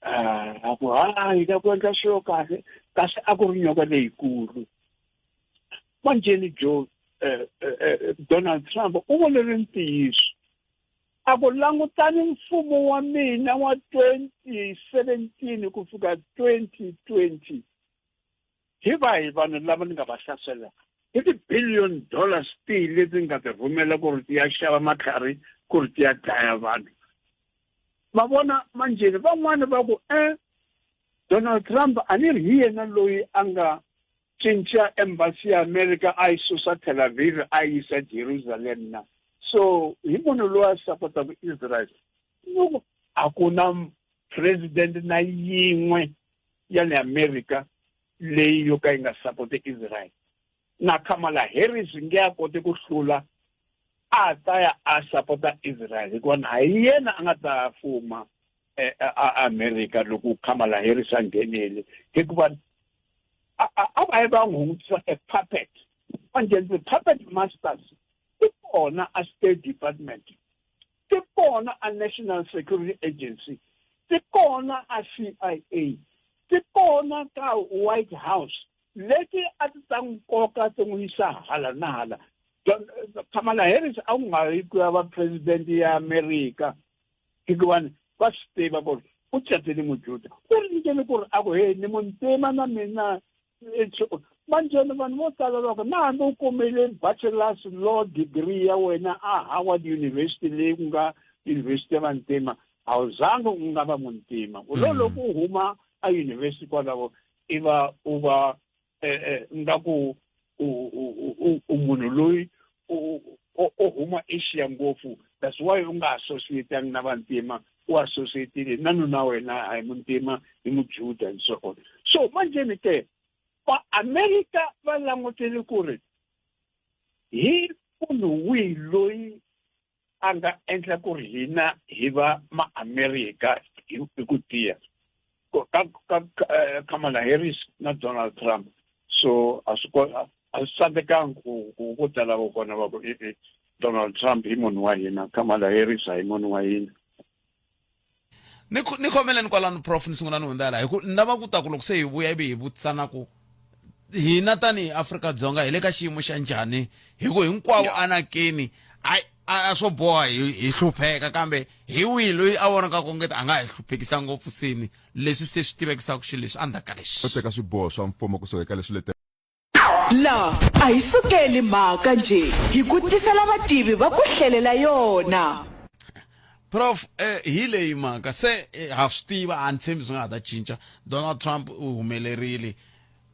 a ku ha hi ta ku endla swilo kahle kasi a ku ri nyoka leyikulu manjheni Joe eh, eh, eh, Donald Trump u vule ntiyiso a ku langutani mfumo wa mina wa 2017 ku fika 2020 hi vahi vanhu lava ni nga va hlasela hi ti-billion dollars tihi leti nga ti rhumela ku ri ti ya xava matlhari ku ri ti ya dlaya vanhu va vona manjheni van'wani va ku e Donald Trump a ni ri hi yena loyi a nga cinca embassy ya America a yi susa Tel Aviv a yi yisa Jerusalem na so hi munhu loyi a sapotaka Israel loko a ku na president na yin'we ya le America leyi yo ka yi nga sapote Israel na Kamala Harris nge a kote ku hlula a ta ya a sapota Israel hikuva na hi yena a nga ta fuma eh, a America loko Kamala Harris a nghenile hikuva a va yi va n'wi hungutisa a puppet manje the puppet masters ti kona a State Department ti kona a National Security Agency ti kona a CIA ti kona ka White House leti a ti ta n'wi koka ti n'wi yisa hala na hala Kamala Harris a ku nga yi ku ya va president ya America hikuva va swi tiva ku ri u catile mujuda u ringele ku ri a ku he ni muntima na mina manjheni vanhu vo tala va ku na hambi u kumile bachelors law degree ya wena a Howard University leyi ku nga university ya vantima a wu zangi u nga va muntima u lo loko u huma a university kwalaho i va u va eh, eh, nga ku u munhu loyi u huma Asia ngopfu that's why u nga associatangi na vantima u associatile na nuna wena a hi muntima hi mujuda and so on so manjheni ke va America va langutele ku ri hi munhu wihi loyi a nga endla ku ri hina hi va ma-America hi ku tiya ka ka eh, Kamala Harris na Donald Trump so a swi a swi tsandzekanga ku ku ko tala vo kona va ku e-e Donald Trump hi munhu wa hina Kamala Harris a hi munhu wa hina ni ni khomeleni kwalano prof ni sungula ni hundzela hi ku ni lava ku ta ku loko se hi vuya ivi hi vutisana ku hina tanihi Afrika-Dzonga hi le ka xiyimo xa njhani hi ku hinkwavo anakeni a a swo boha hi hi hlupheka kambe hi wihi loyi a vonaka ongeti a nga hi hluphekisa ngopfu sini leswi se swi tivekisaka xilo leswi endzhaku ka leswi U teka swiboho swa mfumo kusuka eka leswi lete La a hi sukeli mhaka njhe hi ku tisela vativi va ku hlelela yona. Prof eh, hi leyi mhaka se eh, ha swi tiva a ni tshembi swi nga ha ta cinca Donald Trump u humelerile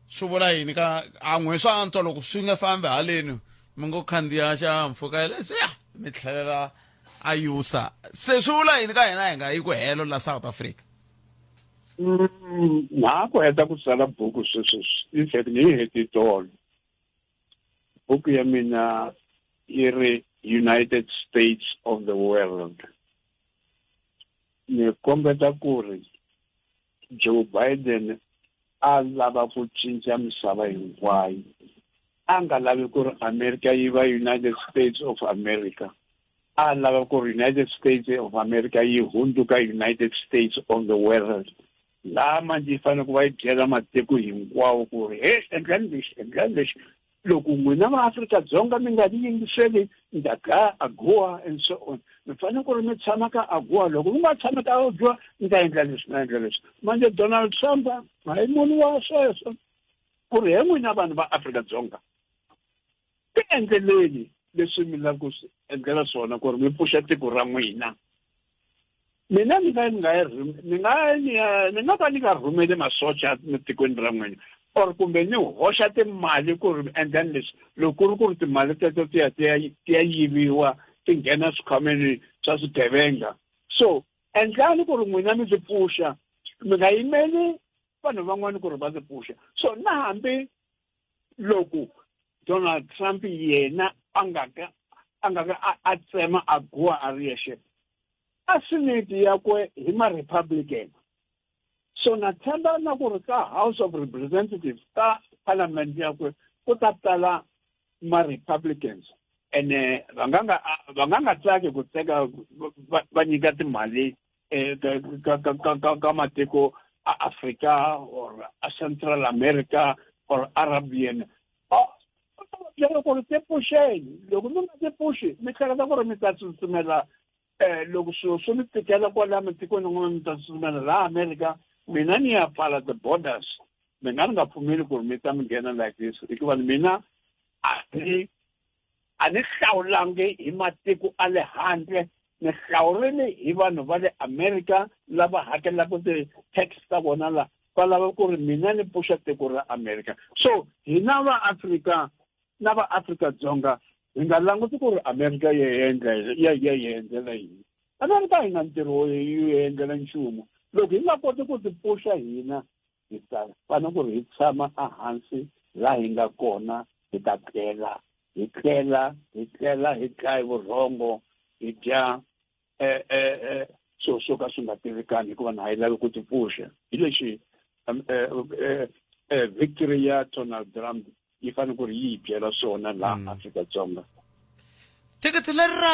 swi vula yini ka a n'we swa antswa loko swi nga fambi haleni mi ngo khandziya xihahampfhuka leswiya mi tlhelela a USA se swi vula yini ka hina hi nga yi ku helo la South Africa mm, na ha ku heta ku tsala buku sweswi in fact ni yi heti tolo buku ya mina yi ri United States of the World ni kombeta ku ri Joe Biden a lava ku cinca misava hinkwayo a nga lavi ku ri America yi va United States of America a lava ku ri United States of America yi hundzuka United States of the world laha manjhe yi fanele ku va yi byela matiko hinkwawo ku ri he endlani lexi endlani lexi loko n'wina va Afrika-Dzonga mi nga ni yingiseli ni ta dlaya AGOA and so on mi fanele ku ri mi tshama ka AGOA loko mi nga tshami ka AGOA ni ta endla leswi na endla leswi manjhe Donald Trump a hi munhu wa sweswo ku ri he n'wina vanhu va Afrika-Dzonga ti endleleni leswi mi lava ku swi endlela swona ku ri mi pfuxa tiko ra n'wina mina ni nga ni nga ni nga ni ni nga ka ni nga rhumeli masocha etikweni ra n'wina or kumbe ni hoxa timali ku ri endlani leswi loko ku ri ku ri timali teto ti ya ti ya ti ya yiviwa ti nghena swikhwameni swa swigevenga so endlani ku ri n'wina mi ti pfuxa mi nga yimeli vanhu van'wana ku ri va ti pfuxa so na hambi loko Donald Trump yena a nga ka a nga ka a tsema a guwa a ri yexe a senate yakwe hi ma-republican so na tshemba na ku ri ka house of representatives ka parliament yakwe ku ta tala ma-republicans ene va nga nga va nga nga tsaki ku teka va nyika timali eh, ka ka ka ka ka matiko a Africa or a Central America or Arabian byela ku ri ti pfuxeni loko mi nga ti pfuxi mi hleketa ku ri mi ta tsutsumela um loko swilo swi mi tikela kwala matikweni n'wana mi ta tsutsumela laha America mina ni ya pfala the borders mi nga ni nga pfumeli ku ri mi ta mi nghena like this hikuva mina a ni a ni hlawulangi hi matiko a le handle ni hlawurile hi vanhu va le America lava hakelaka ti-tax ta vona la va lava ku ri mina ni pfuxa tiko ra America so hina va Afrika na va Afrika Dzonga hi nga languti ku ri America ya endla ya ya hi endlela yini America yi na ntirho wo yi endlela nchumu loko hi nga koti ku ti pfuxa hina hi ta fanele ku ri hi tshama ehansi laha hi nga kona hi ta tlela hi tlela hi tlela hi dlaya vurhongo hi dya eh, eh, eh, swilo swo ka swi nga tivikani hikuva na ha yi lavi ku ti pfuxa hi lexi um, victory ya Donald Trump yi fanele ku ri yi hi byela swona laha mm. Afrika-Dzonga thikithi leri ra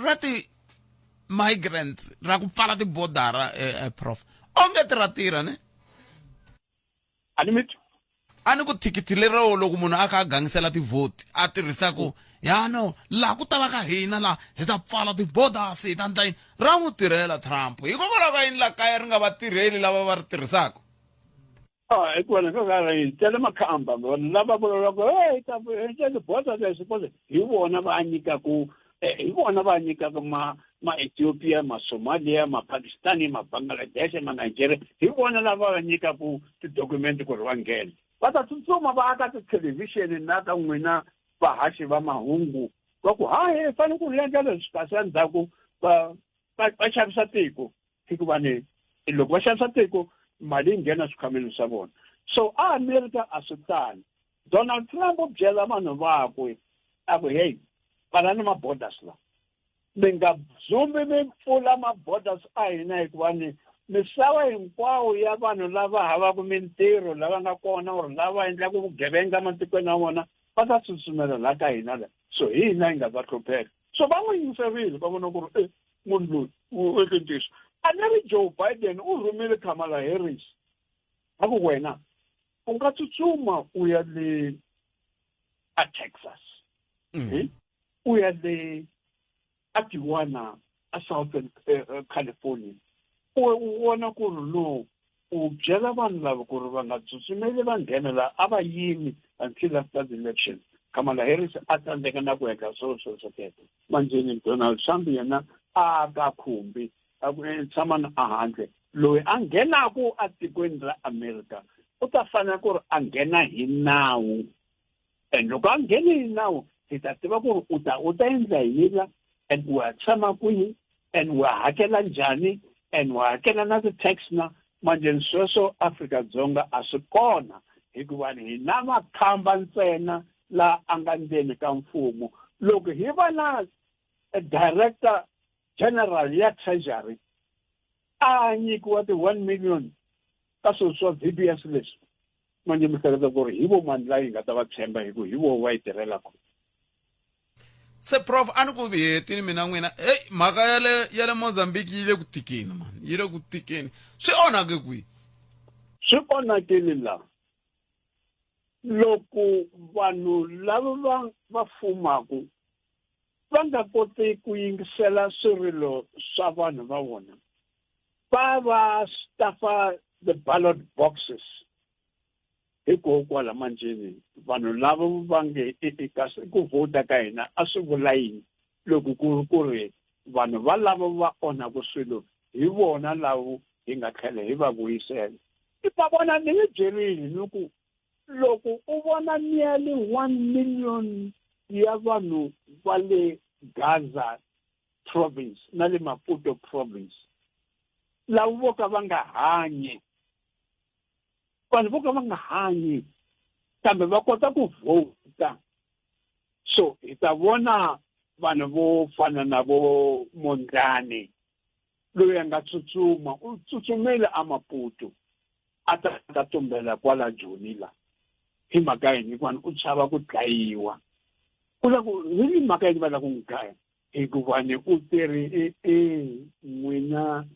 ra ti-migrants ra ku pfala tibodara eh, prof onge ti ra tirha ne a ni mi a ni ku thikithi lero loko munhu a kha a gangisela tivhoti a tirhisa ku ya no laha ku tava ka hina laha hi ta pfala ti-borders hi ta ndla yini ra n'wi tirhela Trump hikokwalaho ka yini la kaya ri nga va tirheli lava va ri tirhisaka Ah, hikuva ni ka hi tele makhamba vanhu lava vulavulaka hey ta ta ti-border leswi border hi vona va nyikaku eh, hi vona va nyikaka ma ma-ethiopia ma-somalia ma-pakistani ma-bangladesh ma-nigeria hi vona lava va nyikaku tidokumenti ku ri va nghena va ta tsutsuma va aka tithelevhixini na ka n'wina vahaxi va mahungu va ku hayi hi fanele ku endla leswi kasi endzhaku va va xavisa tiko hikuva ni loko va xavisa tiko mali yi nghena swikhwameni swa vona so a america a swi tani donald trump u byela vanhu vakwe a ku hey pfalani ma-borders la mi nga dzumbi mi pfula ma-borders a hina hikuva ni misava hinkwawo ya vanhu lava havaka mintirho lava nga kona or lava endlaka vugevenga ematikweni ya vona va ta tsutsumela laha ka hina la so hi hina hi nga ta hlupheka so va n'wi yingiserile va vona ku ri e munhu loyi u eke ntiyiso a ni ri joe biden u rhumile kamala harris a ku wena u nga tsutsuma u ya le a texas mm. u ya le a Tijuana a Southern eh, eh, California u vona ku ri no u byela vanhu lava ku ri va nga tsutsumeli va nghena laha a va yimi until after the election Kamala Harris a tsandzeka na ku endla swilo swo sweswo manjheni Donald Trump yena a ka khumbi a ku eh, tshamani ehandle loyi a nghenaku atikweni ra America u ta fanela ku ri a nghena hi nawu and loko a nghene hi nawu hi ta tiva ku ri u ta u ta endla yini la and u ya tshama kwihi and u ya hakela njhani and u hakela na ti-tax na manjheni sweswo Afrika-Dzonga a swi kona hikuva hi na makhamba ntsena la a nga ndzeni ka mfumo loko hi va na director general ya treasury a nyikiwa ti-one million ka swilo swa V_B_S leswi manje mi hleketa ku ri hi vo mani la yi nga ta va tshemba hi ku hi vo va yi tirhelaka se prof a ni ku hetini mina n'wina heyi mhaka ya le ya le mozambique yi le ku tikeni mani yi le ku tikeni swi onhake kwihi swi onhakile laha loko vanhu lava va va fumaku va nga koti ku yingisela swirilo swa vanhu va vona va va staffa the ballot boxes Hikokwala manjheni vanhu lava va nge e-e kasi ku vhota ka hina a swi vula yini loko ku ri ku ri vanhu valavo va onhaku swilo hi vona lavo hi nga tlhela hi va vuyisela. I ta vona ni mi byerile ni ku loko u vona nearly 1 million ya vanhu va le Gaza province na le Maputo province lavo vo ka va nga hanyi vanhu vo ka va nga hanyi kambe va kota ku vhota so hi ta vona vanhu vo fana na vo Mondlane loyi a nga tsutsuma u tsutsumile aMaputo a ta ta tumbela kwala Joni la hi mhaka yini hikuva u chava ku dlayiwa u la ku hi mhaka yini va lava ku n'wi dlaya hikuva ni u teri e-e n'wina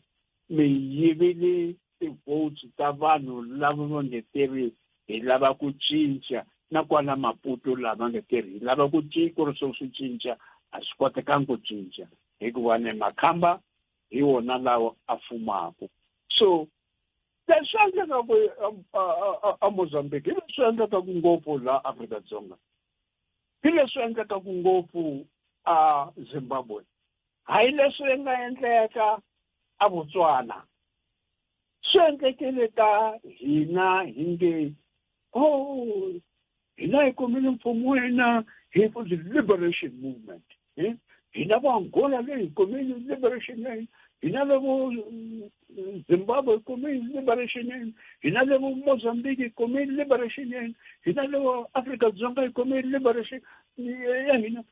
mi yivile ti-votes ta vanhu lava va nge teri hi lava ku cinca na kwala Maputo lava nge teri hi lava ku ku ri swo swi cinca a swi kotekangi ku cinca hikuva ni makhamba hi wona lawa a fumaku so leswi endlekaku aMozambique hi leswi endlekaku ngopfu laha Afrika-Dzonga hi leswi endlekaku ngopfu a Zimbabwe hayi leswi nga endleka a Botswana swi endlekile ka hina hi nge oh hina hi kumile mfumo wa hina hi the liberation movement hina vo Angola leyi hi kumile liberation ya hina hina le vo Zimbabwe hi kumile liberation ya hina hina le vo Mozambique hi kumile liberation ya hina hina le vo Afrika-Dzonga hi kumile liberation ya hina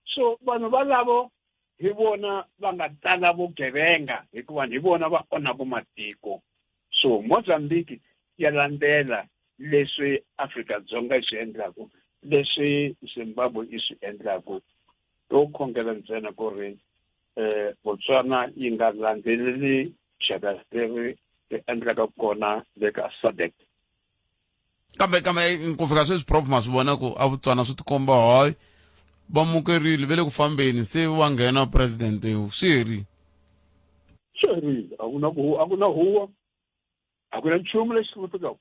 so vanhu valavo hi vona va nga tala vugevenga hikuva hi vona va onhaka matiko so Mozambique ya landzela leswi Afrika-Dzonga yi swi endlaku leswi Zimbabwe yi swi endlaku to khongela ntsena ku ri um Botswana yi nga landzeleli xaka leri ri endlaka kona le ka SADC kambe kambe ku fika sweswi prof ma swi vona ku a Botswana swi tikomba hayi va mukerile ve le ku fambeni se va nghena president swi herile swi herile a ku na ku a ku na huwa a ku na nchumu lexi hluphekaka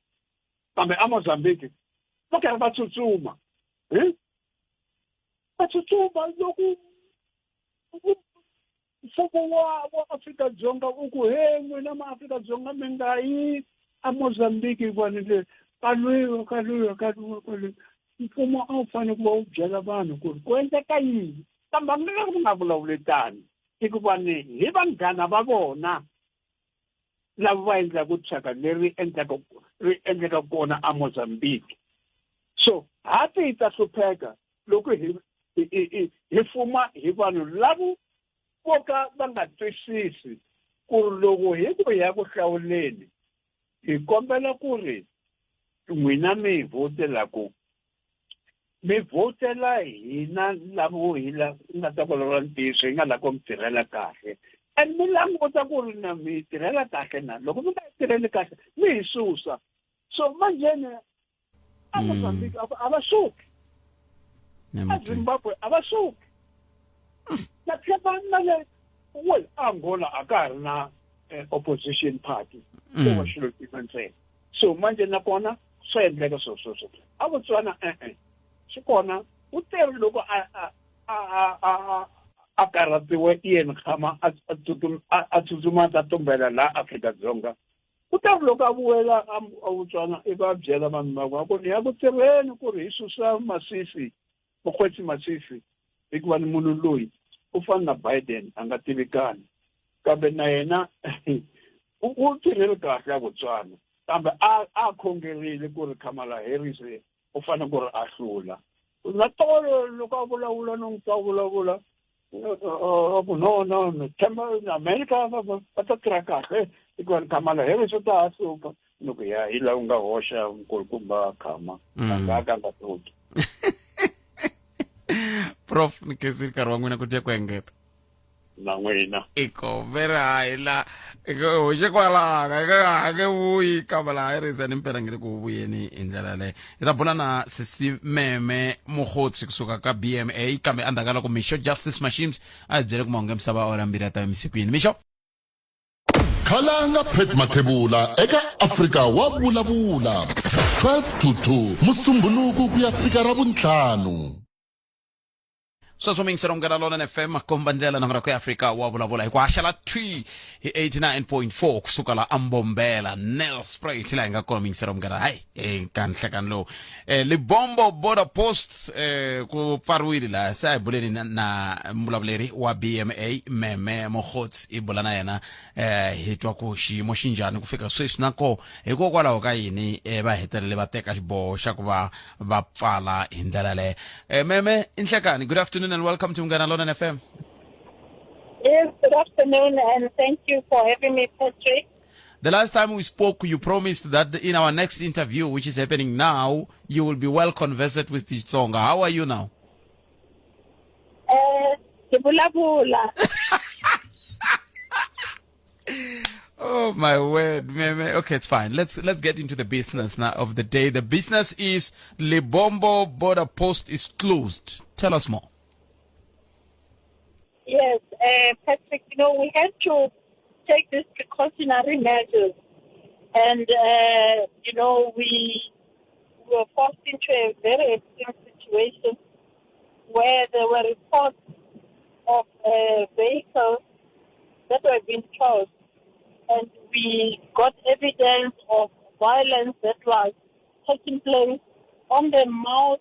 kambe a Mozambique va karhi va tsutsuma va tsutsuma loko mfumo wa wa Afrika-Dzonga u ku he n'wina maAfrika-Dzonga mi nga yi aMozambique hikuva ni le ka lwiwa ka lwiwa ka lwiwa ka lwiwa mfumo a wu fanele ku va wu byela vanhu ku ri ku endleka yini kambe a nga ku nga vulavuli tani hikuva ni hi vanghana va vona lava va endlaka thyaka leri endlaka ri endleka kona aMozambique so hafi hi ta hlupheka loko hi hi fuma hi vanhu lavo vo ka va nga twisisi ku ri loko hi ku ya ku hlawuleni hi kombela ku ri n'wina mi hi vhotela ku mi vhotela hina lavo hi la nga ta vulavula ntiyiso hi nga la ku mi tirhela kahle and mi languta ku ri na mi tirhela kahle na loko mi nga tirheli kahle mi hi susa so manjheni a Mozambique a va suki a Zimbabwe a va suki na tlhela na le well Angola a ka ha ri na eh, opposition party ko va xilo xin'we ntsena so manje nakona swa endleka swo sweswo a Botswana e-e swi kona u teri loko a a a a a a karhatiwe Ian Khama a a tsutsuma a ta tumbela laha Afrika-Dzonga ku ta ku loko a vuyela a Botswana ivi a byela vanhu vakwe a ku ni ya ku tirheni ku ri hi susa Masisi Mokgweetsi Masisi hikuva ni munhu loyi u fana na Biden a nga tivikani kambe na yena u tirhile kahle a Botswana kambe a a khongerile ku ri Kamala Harris u fanele ku ri a hlula na tolo loko a vulavula no n'wi twa vulavula ku no no no tshemba America va ta tirha kahle hikuva ni Kamala Harris u ta ha suka ni ku ya hi laha u nga hoxa nkulukumba Khama a nga ka nga suki prof ni khensile nkarhi wa n'wina ku dya ku engeta na n'wina iko veri hayi la hoxe kwalano a nge vuyi kamala harris ni mpela nge le ku vuyeni hi ndlela yaleyo hi ta bula na sesi meme mogotsi kusuka ka bma kambe endzhaku ka loko mixo justice mashims a hi byele ku mahungu ya misava awara mbirhi ya ta emisikwini mixo. Khalanga Pat Mathebula eka Afrika wa vulavula 12 to 2 Musumbhunuku ku ya fika Ravuntlhanu. Sweswo mi yingisela Munghana Lonene FM makomba ndlela na ya Afrika wa vulavula hi ku haxela thwi hi 89.4 kusuka la ambombela Nelspruit laha hi nga kona mi yingisela Munghana hayi eka nhlekani lowu eh, Libombo border post eh, ku pfariwile laha se a hi buleni na, na mbulavuleri wa BMA Meme Mogotsi hi bula na yena eh, hi twa ku xiyimo xi njhani ku fika sweswi na koho hikokwalaho ka yini eh, va hetelele va teka xiboho xa ku va va pfala hi ndlela yaleyo eh, Meme inhlekani good afternoon and welcome to Munghana Lonene FM. Yes, good afternoon, and thank you for having me, Patrick. The last time we spoke, you promised that in our next interview, which is happening now, you will be well conversant with Xitsonga. How are you now? Ke vulavula. Oh my word, Meme. Okay, it's fine. Let's get into the business now of the day. The business is Lebombo border post is closed. Tell us more. Yes, Patrick, you know, we had to take these precautionary measures. And, you know, we were forced into a very extreme situation where there were reports of vehicles that were being towed. And we got evidence of violence that was taking place on the mouth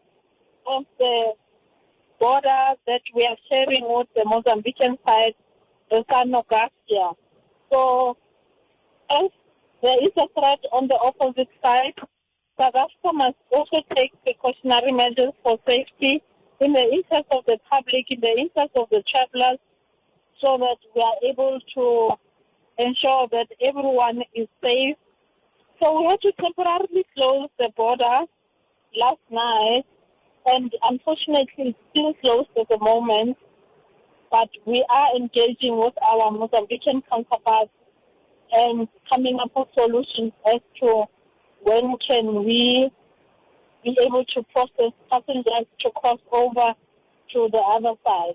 of the border that we are sharing with the Mozambican side, the San Garcia. So as there is a threat on the opposite side, South Africa must also take precautionary measures for safety in the interest of the public, in the interest of the travelers, so that we are able to ensure that everyone is safe. So we had to temporarily close the border last night, and unfortunately it's still closed at the moment, but we are engaging with our Mozambican counterparts and coming up with solutions as to when can we be able to process passengers to cross over to the other side.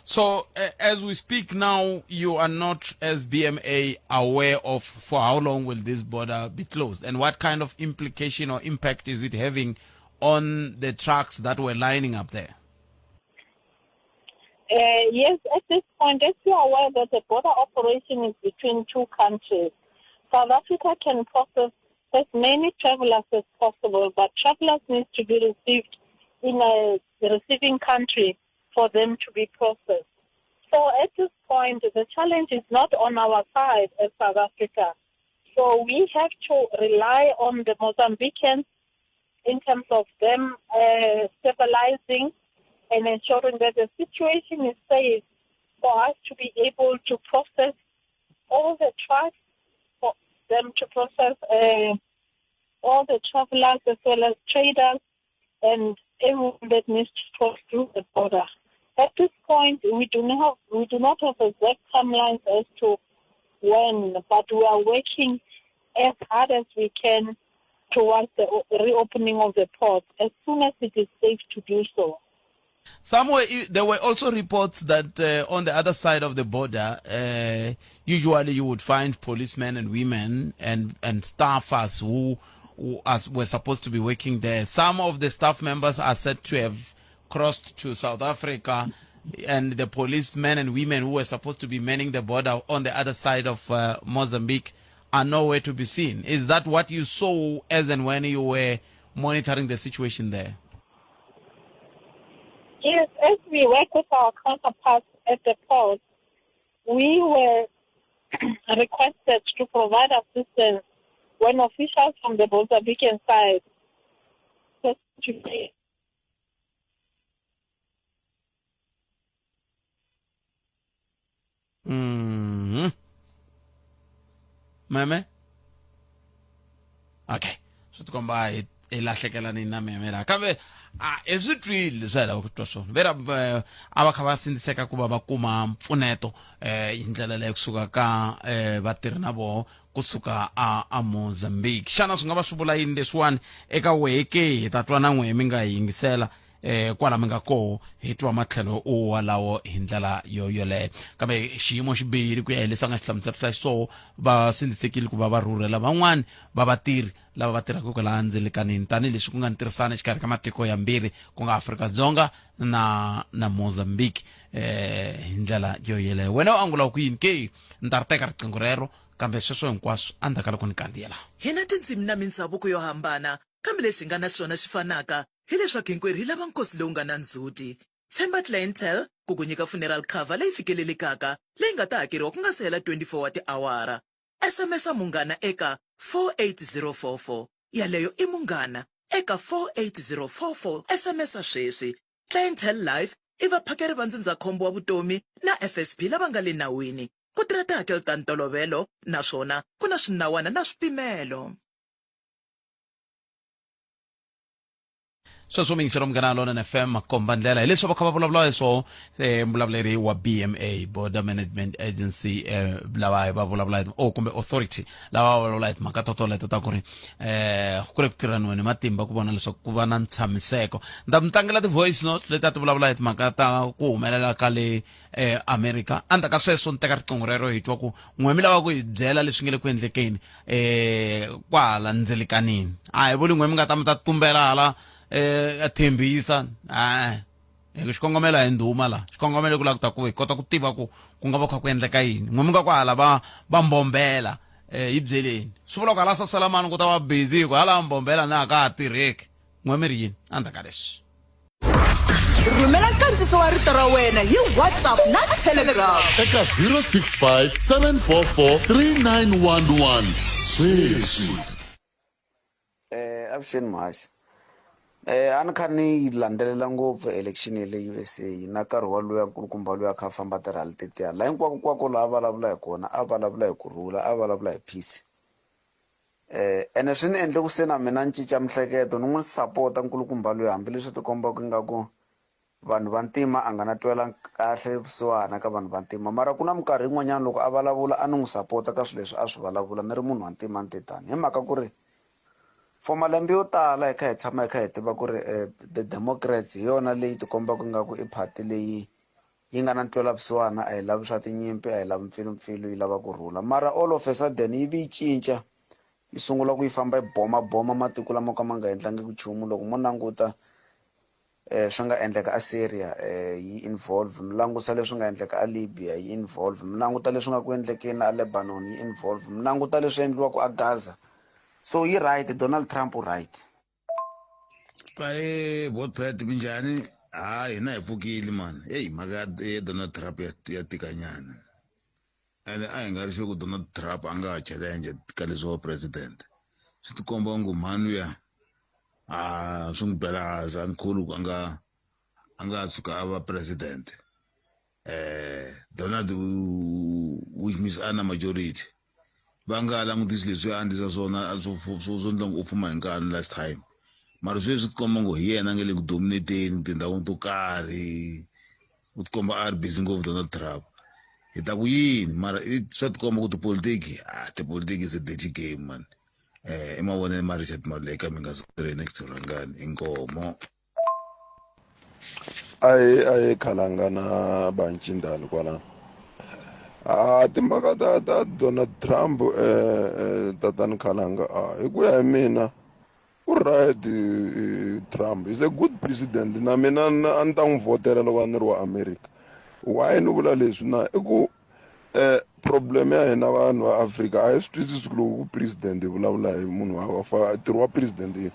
So as we speak now, you are not, as BMA, aware of for how long will this border be closed, and what kind of implication or impact is it having on the trucks that were lining up there? Yes, at this point, as you are aware that the border operation is between two countries. South Africa can process as many travelers as possible, but travelers need to be received in a receiving country for them to be processed. So at this point, the challenge is not on our side as South Africa. So we have to rely on the Mozambicans in terms of them stabilizing and ensuring that the situation is safe for us to be able to process all the trucks, for them to process all the travelers as well as traders and everyone that needs to cross through the border. At this point, we do not have exact timelines as to when, but we are working as hard as we can towards the reopening of the port as soon as it is safe to do so. Somewhere there were also reports that on the other side of the border, usually you would find policemen and women and staffers who as were supposed to be working there. Some of the staff members are said to have crossed to South Africa, and the policemen and women who were supposed to be manning the border on the other side of Mozambique are nowhere to be seen. Is that what you saw as and when you were monitoring the situation there? Yes, as we work with our counterparts at the port, we were requested to provide assistance when officials from the Mozambican side to Meme? Okay. Swi tikomba hi hi lahlekelani na meme laha kambe a hi swi twile leswi a hi lava ku twa swona vera a va kha va sindziseka ku va va kuma mpfuneto um hi ndlela leyi kusuka ka um vatirhi na voho kusuka a a Mozambique xana swi nga va swi vula yini leswiwani eka wehe ke hi ta twa na n'wehe mi nga hi yingisela. eh kwala mi nga koho hi twa matlhelo walawo hi ndlela yo yoleyo kambe xiyimo xi bihile ku ya hi leswi a nga xi hlamuserisa xiswoho va sindzisekile ku va va rhurhela van'wani va vatirhi lava va tirhaka kwalaha ndzilikanini tanihileswi ku nga ntirhisano exikarhi ka matiko yambirhi ku nga Afrika-Dzonga na na Mozambique eh hi ndlela yo yeleyo wena u angula ku yini ke ni ta ri teka riqingho rero kambe sweswo hinkwaswo endzhaku ka loko ni kandziyela Hi na tindzimi na mindzhavuko yo hambana, kambe lexi hi nga na xona xi fanaka hi leswaku hinkwerhu hi lava nkosi lowu nga na ndzhuti. Tshemba Clientele ku ku nyika funeral cover leyi fikelelekaka leyi nga ta hakeriwa ku nga si hela 24 wa tiawara. SMS-a Munghana eka 48044. Yaleyo i Munghana eka 48044. SMS-a sweswi. Clientele Life i vaphakeri va ndzindzakhombo wa vutomi na FSP lava nga le nawini. Ku tirha tihakelo ta ntolovelo naswona ku na swinawana na swipimelo. Sweswo muyingiseri wa Munghana Lonene FM makomba ndlela hi leswi va kha va vulavula hi swoho eh, mbulavuleri wa BMA Border Management Agency eh, lava va vulavula hi oh, kumbe authority lava va vulavula hi timhaka to toleto ta ku ri eh, ku ri ku tirhaniweni matimba ku vona leswaku ku va na ntshamiseko ni ta mi tlangela ti-voice notes leti a ti vulavula hi timhaka ta ku humelela ka le eh, America endzhaku ka sweswo ni teka riqingho rero hi twa ku n'we mi lava ku hi byela leswi nga le ku endlekeni eh kwahala ndzilikanini a hi vuli n'we mi nga ta mi ta tumbela hala eh a thembisa a hi ku xikongomelo a hi ndhuma la xikongomelo ku lava ku ta ku hi kota ku tiva ku ku nga va kha ku endleka yini n'we mi nga kwahala va va mbombela eh hi byeleni swi vula ku hala sasalamani ku ta va busy hi ku hala mbombela na ka ha tirheki n'we mi ri yini endzhaku ka leswi Rhumela nkandziso wa rito ra wena hi WhatsApp na Telegram. Eka 065 744 3911 sweswi. Eh avuxeni muhaxi. Eh a ni kha ni yi landzelela ngopfu election ya le USA na nkarhi wa luya nkulukumba luya a kha a famba ti-rally tetiya laha hinkwako kwako laha a vulavula hi kona a vulavula hi kurhula a vulavula hi peace. Eh ene swi ni endle ku se na mina ni cinca mihleketo ni n'wi sapota nkulukumba luya hambileswi ti kombaka ingaku vanhu va ntima a nga na twela kahle vusiwana ka vanhu va ntima mara ku na minkarhi yin'wanyana loko a vulavula a ni n'wi sapota ka swilo leswi a swi vulavula ni ri munhu wa ntima ni te tani hi mhaka ku ri for malembe yo tala hi kha hi tshama hi kha hi tiva ku ri the democrats hi yona leyi tikombaka ingaku i party leyi yi nga na ntwelavusiwana a yi lavi swa tinyimpi a yi lavi mpfilumpfilu yi lava ku rhula mara all of a sudden yi vi yi cinca yi sungula ku yi famba yi bomaboma matiko lama ka ma nga endlangiki nchumu loko mo languta um swi nga endleka a Syria um yi involve mi langusa leswi nga endleka a Libya yi involve mi languta leswi nga ku endlekeni a Lebanon yi involve mi languta leswi endliwaka a Gaza so yi right Donald Trump u right. Ahee Botpet minjhani ha hina hi pfukile mani heyi mhaka ya ya Donald Trump ya ya tika nyana ene a hi nga ri sure ku Donald Trump a nga ha challenge ka leswi wa president swi tikomba ngo mhani luya a swi n'wi bela hansi a ni kholwi ku a nga a nga tshuka a va president eh Donald which means a na majority va nga langutisi leswi a endlisa swona swo swo swo endla u fuma hi nkani last time mara sweswi tikomba ngo hi yena a nga le ku dominateni tindhawini to karhi u tikomba a ri busy ngopfu Donald Trump hi ta ku yini mara swa tikomba ku tipolitiki ah tipolitiki is a dirty game man eh i mavonelo ma Richard Maluleke mi nga next rhangani inkomo. Ahee ahee khalanga na vancindani kwalano a timhaka ta ta Donald Trump tatani khalanga a hi ku ya hi mina u right Trump is a good president na mina a ni ta n'wi vhotela loko a ni ri wa America why ni vula leswi na i ku eh problem ya hina vanhu va Afrika a hi swi twisisi ku loko ku president hi vulavula hi munhu wa wa ntirho wa president yini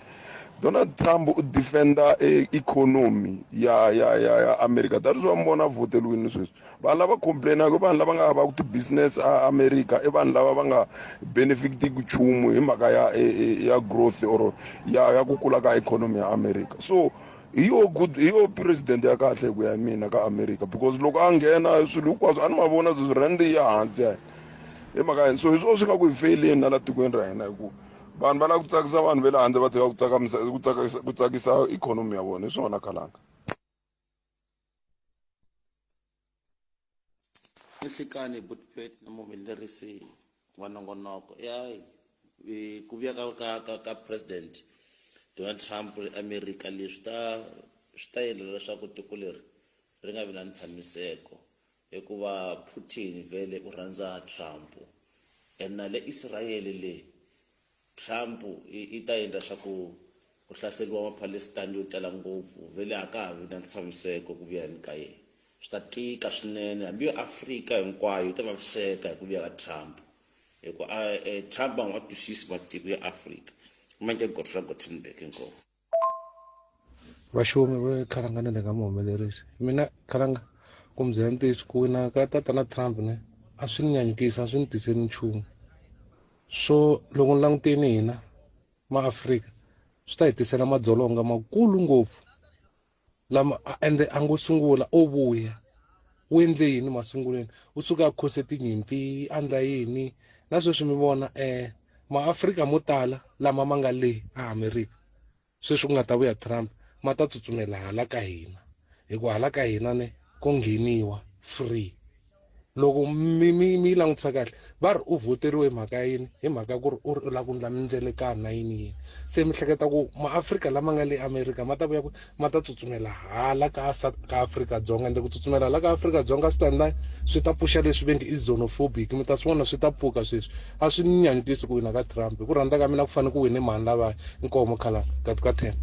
Donald Trump u defender e economy ya ya ya ya America that is why mi vona vhoteliwini sweswi vanhu lava complainaka i vanhu lava nga havaka ti-business a America i vanhu lava va nga benefitiki nchumu hi mhaka ya e, e, ya growth or ya ya ku kula ka economy ya America so hi yo good hi yo president ya kahle hi ku ya hi mina ka America because loko a nghena swilo hinkwaswo a ni ma vona sweswi rand yi ya hansi ya hi mhaka yini so hi swona swi nga ku hi feyileni na la tikweni ra hina hi ku vanhu va lava ku tsakisa vanhu va le handle va tshika ku tsakamisa ku tsakisa ku tsakisa ikhonomi ya vona hi swona khalanga. Ni nhlikani Butpet na muhumelerisi wa nongonoko ya ku vuya ka ka ka ka president Donald Trump eAmerika leswi ta swi ta endla leswaku tiko leri ri nga vi na ntshamiseko hikuva Putin vhele u rhandza Trump and na le Israel le Trump i ta endla swa ku ku hlaseriwa ma-Palestine yo tala ngopfu vhele a ka ha vi na ntshamiseko ku vuyani ka yena swi ta tika swinene hambi yo Afrika hinkwayo yi ta vaviseka hi ku vuya ka Trump hikuva Trump a nga twisisi matiko ya Afrika manje Godfrey Gottenberg inkomu. Vaxumi va Khalanga na le ka muhumelerisi mina Khalanga ku mi byela ntiyiso ku wina ka tatana Trump ne a swi ni nyanyukisi a swi ni tiseli nchumu so loko ni langutini hina maAfrika swi ta hi tisela madzolonga makulu ngopfu lama ende a ngo sungula o vuya u endle yini masungulweni u suke a khose tinyimpi a ndla yini na sweswi mi vona um maAfrika mo tala lama ma nga le a Amerika sweswi ku nga ta vuya Trump ma ta tsutsumela hala ka hina hikuva hala ka hina ne ko ngheniwa free loko mi mi mi yi langutisa kahle va ri u vhoteriwe hi mhaka yini hi mhaka ku ri u ri u lava ku ndla mindzelekano na yini yini se mi hleketa ku maafrika lama nga le amerika ma ta vuya ku ma ta tsutsumela hala ka ka Afrika-Dzonga ende ku tsutsumela hala ka Afrika-Dzonga swi ta endla swi ta pfuxa leswi ve nge i xenophobic mi ta swi vona swi ta pfuka sweswi a swi ni nyanyukisi ku wina ka Trump hi ku rhandza ka mina ku fanele ku wine mhani lavaya inkomo khalanga kati ka ten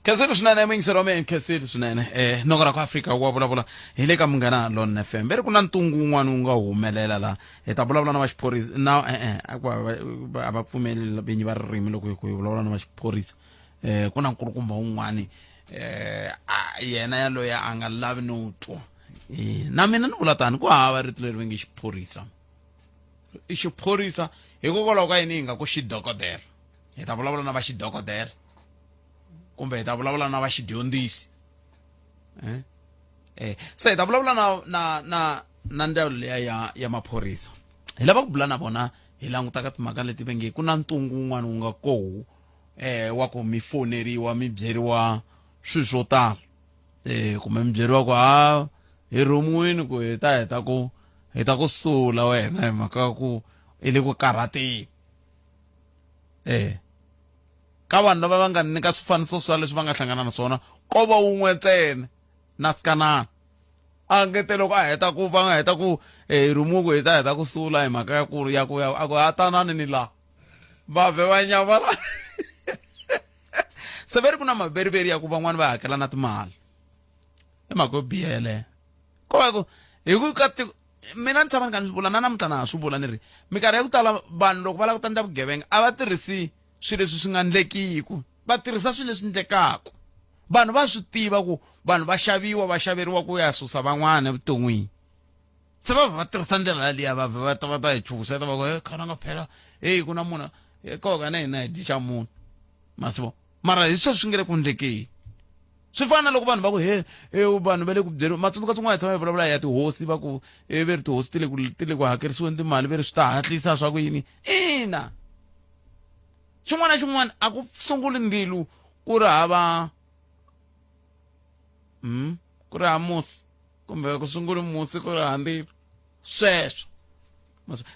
Khensile swinene muyingiseri wa mina khensile swinene eh noko ra ku Afrika wa vulavula hi le ka munghana Lon FM ve ri ku na ntungu wun'wana wu nga humelela la hi ta vulavula na va xiphorisa na eh eh a ku a va pfumeli vinyi va ririmi loko hi ku hi vulavula na va xiphorisa eh ku na nkulukumba wun'wani eh yena yaloye a nga lavi no twa eh na mina ni vula tani ku hava rito leri va nge xiphorisa i xiphorisa hikokwalaho ka yini hi nga ku xidokodela hi ta vulavula na va xidokodela kumbe hi ta vulavula na va xidyondzisi eh? eh se hi ta vulavula na na na na ndzawulo liya ya ya maphorisa hi lava ku bula na vona hi languta ka timhaka leti va nge ku na ntungu wun'wana wu nga koho eh wa ku mi foneriwa mi byeriwa swilo swo tala eh kumbe mi byeriwa ku ha hi rhumiwini ku hi ta hi ta ku hi ta ku sula wena hi mhaka ku i le ku karhateni eh ka vanhu lava va nga nyika swifaniso swa leswi va nga hlangana na swona ko va wun'we ntsena na sikanana a ngete loko a heta ku va nga heta ku eh, rhumuku hi ta heta ku sula hi mhaka ya ku ya ku ya a ku a tanani ni laha va vhe va nyamala se ve ri ku na maveriveri ya ku van'wani va hakela na timali i mhaka yo biha yeleyo ko va ku hi ku ka tiko mina ni tshama ni kha ni swi vula na namuntlha na ha swi vula ni ri minkarhi ya ku tala vanhu loko va lava ku ta endla vugevenga a va tirhisi swilo leswi swi nga ndlekiku va tirhisa swilo leswi ndlekaka vanhu va swi tiva ku vanhu va xaviwa va xaveriwa ku ya susa van'wana evuton'wini se va va tirhisa ndlela yaliya va va ta va ta hi chuhiseta va ku e khana nga phela heyi ku na munhu koka na hina hi dyixa munhu masivo mara hi sweswi swi nge le ku ndlekeni swi fana na loko vanhu va ku he he vanhu va le ku byeriwa matsundzuka swin'wana hi tshama hi vulavula ya tihosi va ku e ve ri tihosi ti le ku ti le ku hakerisiweni timali ve ri swi ta hatlisa swa ku yini ina xin'wana na xin'wana a ku sunguli mbilu ku ri hava ku ri hava musi kumbe ku sunguli musi ku ri hava ndzilo sweswo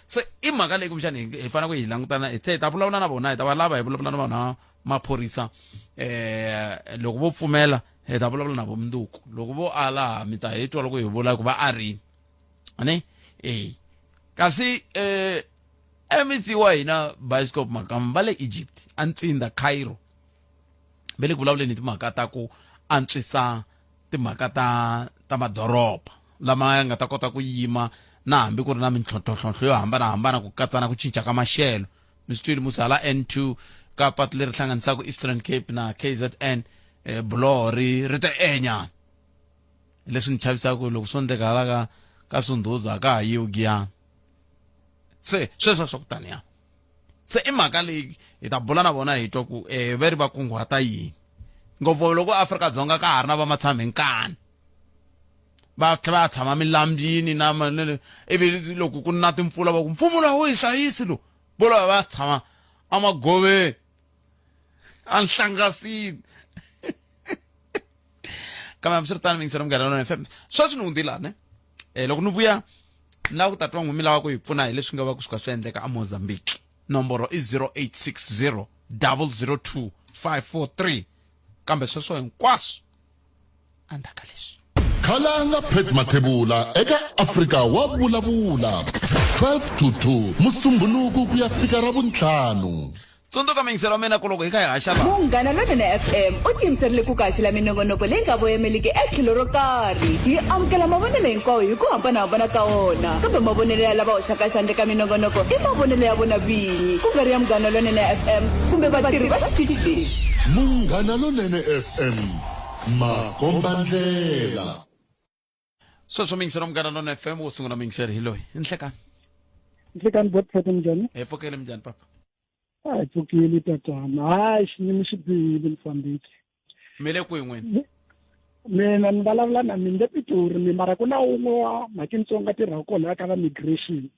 se i mhaka leyi kumbexani hi fanele ku hi langutana hi tlhe hi ta vulavula na vona hi ta va lava hi vulavula na vona maphorisa eh loko vo pfumela hi ta vulavula na vo mundzuku loko vo ala mi ta hi twa loko hi vula ku va arini ane eh kasi eh MEC wa hina Bioscope Makamba va le Egypt a Ntsinda Cairo va le ku vulavuleni hi timhaka ta ku antswisa timhaka ta ta madoroba lama ya nga ta kota ku yima na hambi ku ri na mintlhontlhontlhontlho yo hambanahambana ku katsa na ku cinca ka maxelo mi swi twile musi hala N2 ka patu leri hlanganisaka Eastern Cape na KZN eh, buloho ri ri te enyana leswi ni chavisaka loko swo endleka hala ka ka Sunduza ka ha yiwi Giyani se sweswo swa ku taniya se i mhaka leyi hi ta bula na vona hi twa ku um va ri va kunguhata yini ngopfu loko Afrika-Dzonga ka ha ri na vamatshami nkani va tlhela va tshama milambyini na ivi loko ku na timpfula va ku mfumo lowu wu hi hlayisi lowu vo lava va tshama emagoveni anhlangasini kambe hambiswiritano mingisela munghana lona FM sweswi ni hundzile ne eh loko ni vuya ni lava ku ta twa n'wi mi lava ku hi pfuna hi leswi nga va ku suka swi endleka eMozambique nomboro i 0860 002 543 kambe sweswo hinkwaswo Endzhaku ka leswi. Khalanga Pat Mathebula eka Afrika wa vulavula 12 to 2 Musumbhunuku ku ya fika Ravuntlhanu. Tsundzuka miyingiselo wa mina ku loko hi kha hi haxa laha. Munghana Lonene FM u tiyimiserile ku ku haxela minongonoko leyi nga voyemeliki etlhelo ro karhi. Hi amukela mavonelo hinkwawo hi ku hambanahambana ka wona, kambe mavonelo ya lava hoxaka xandla eka minongonoko i mavonelo ya vona vinyi, ku nga ri ya Munghana Lonene FM kumbe vatirhi va xitichi lexi. Munghana Lonene FM, makombandlela. Sweswo miyingiselo wa Munghana Lonene FM wo sungula muyingiseri hi loyi. Nhlekani. Nhlekani botphete minjhani? Hi pfukile minjhani papa? A hi pfukile tatana. Hayi xiyimo xi bihile mufambisi. Mi le kwihi n'wina? Mina ni vulavula na mina le Pitori mi mara ku na wun'we wa mhakitsongo a tirhaka kwalaya ka va migration.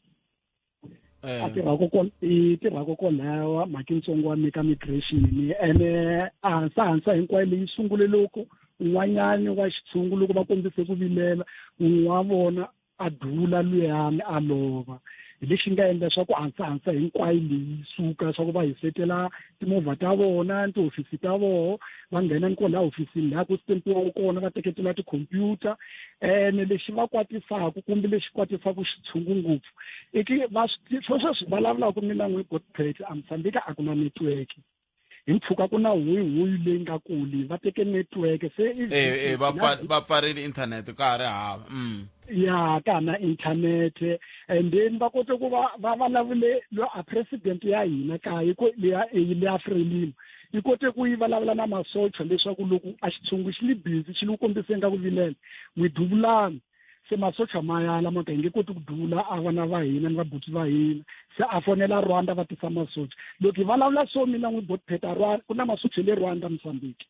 A tirhaka kwala i tirhaka kwalaya mhakitsongo wa me ka migration ene a hansa hansa hinkwayo leyi sungule loko un'wanyani wa xitshungu loko va kombise ku vilela un'we wa vona a duvula luyani a lova hi lexi nga endla swa ku hansa-hansa hinkwayo leyi suka swa ku va hisetela timovha ta vona ni tihofisi ta voho va nghena ni kwala hofisini laha ku stempiwaka kona va teketela tikhompyuta ene lexi va kwatisaka kumbe lexi kwatisaka xitshungu ngopfu i ki va swi sweswi vulavulaka mina n'wi godpet a Mozambique a ku na network hi mpfhuka ku na huyihuyi leyi nga kuli va teke network se eh, eh, va pfarile internet ka ha ri hava mm. ya ka ha na internet and then va kote ku va va vulavule a president ya hina kaya leya leya Frelimo yi kote ku yi vulavula na masocha leswaku loko a xitshungu xi li busy xi li ku kombiseni ka ku vilela n'wi duvulani se masocha ma yala ma ka hi nge koti ku duvula a vana va hina ni vabuti va hina se a fonela Rwanda va tisa masocha loko hi vulavula so mina n'wi botpheta Rwanda ku na masocha le Rwanda Mozambique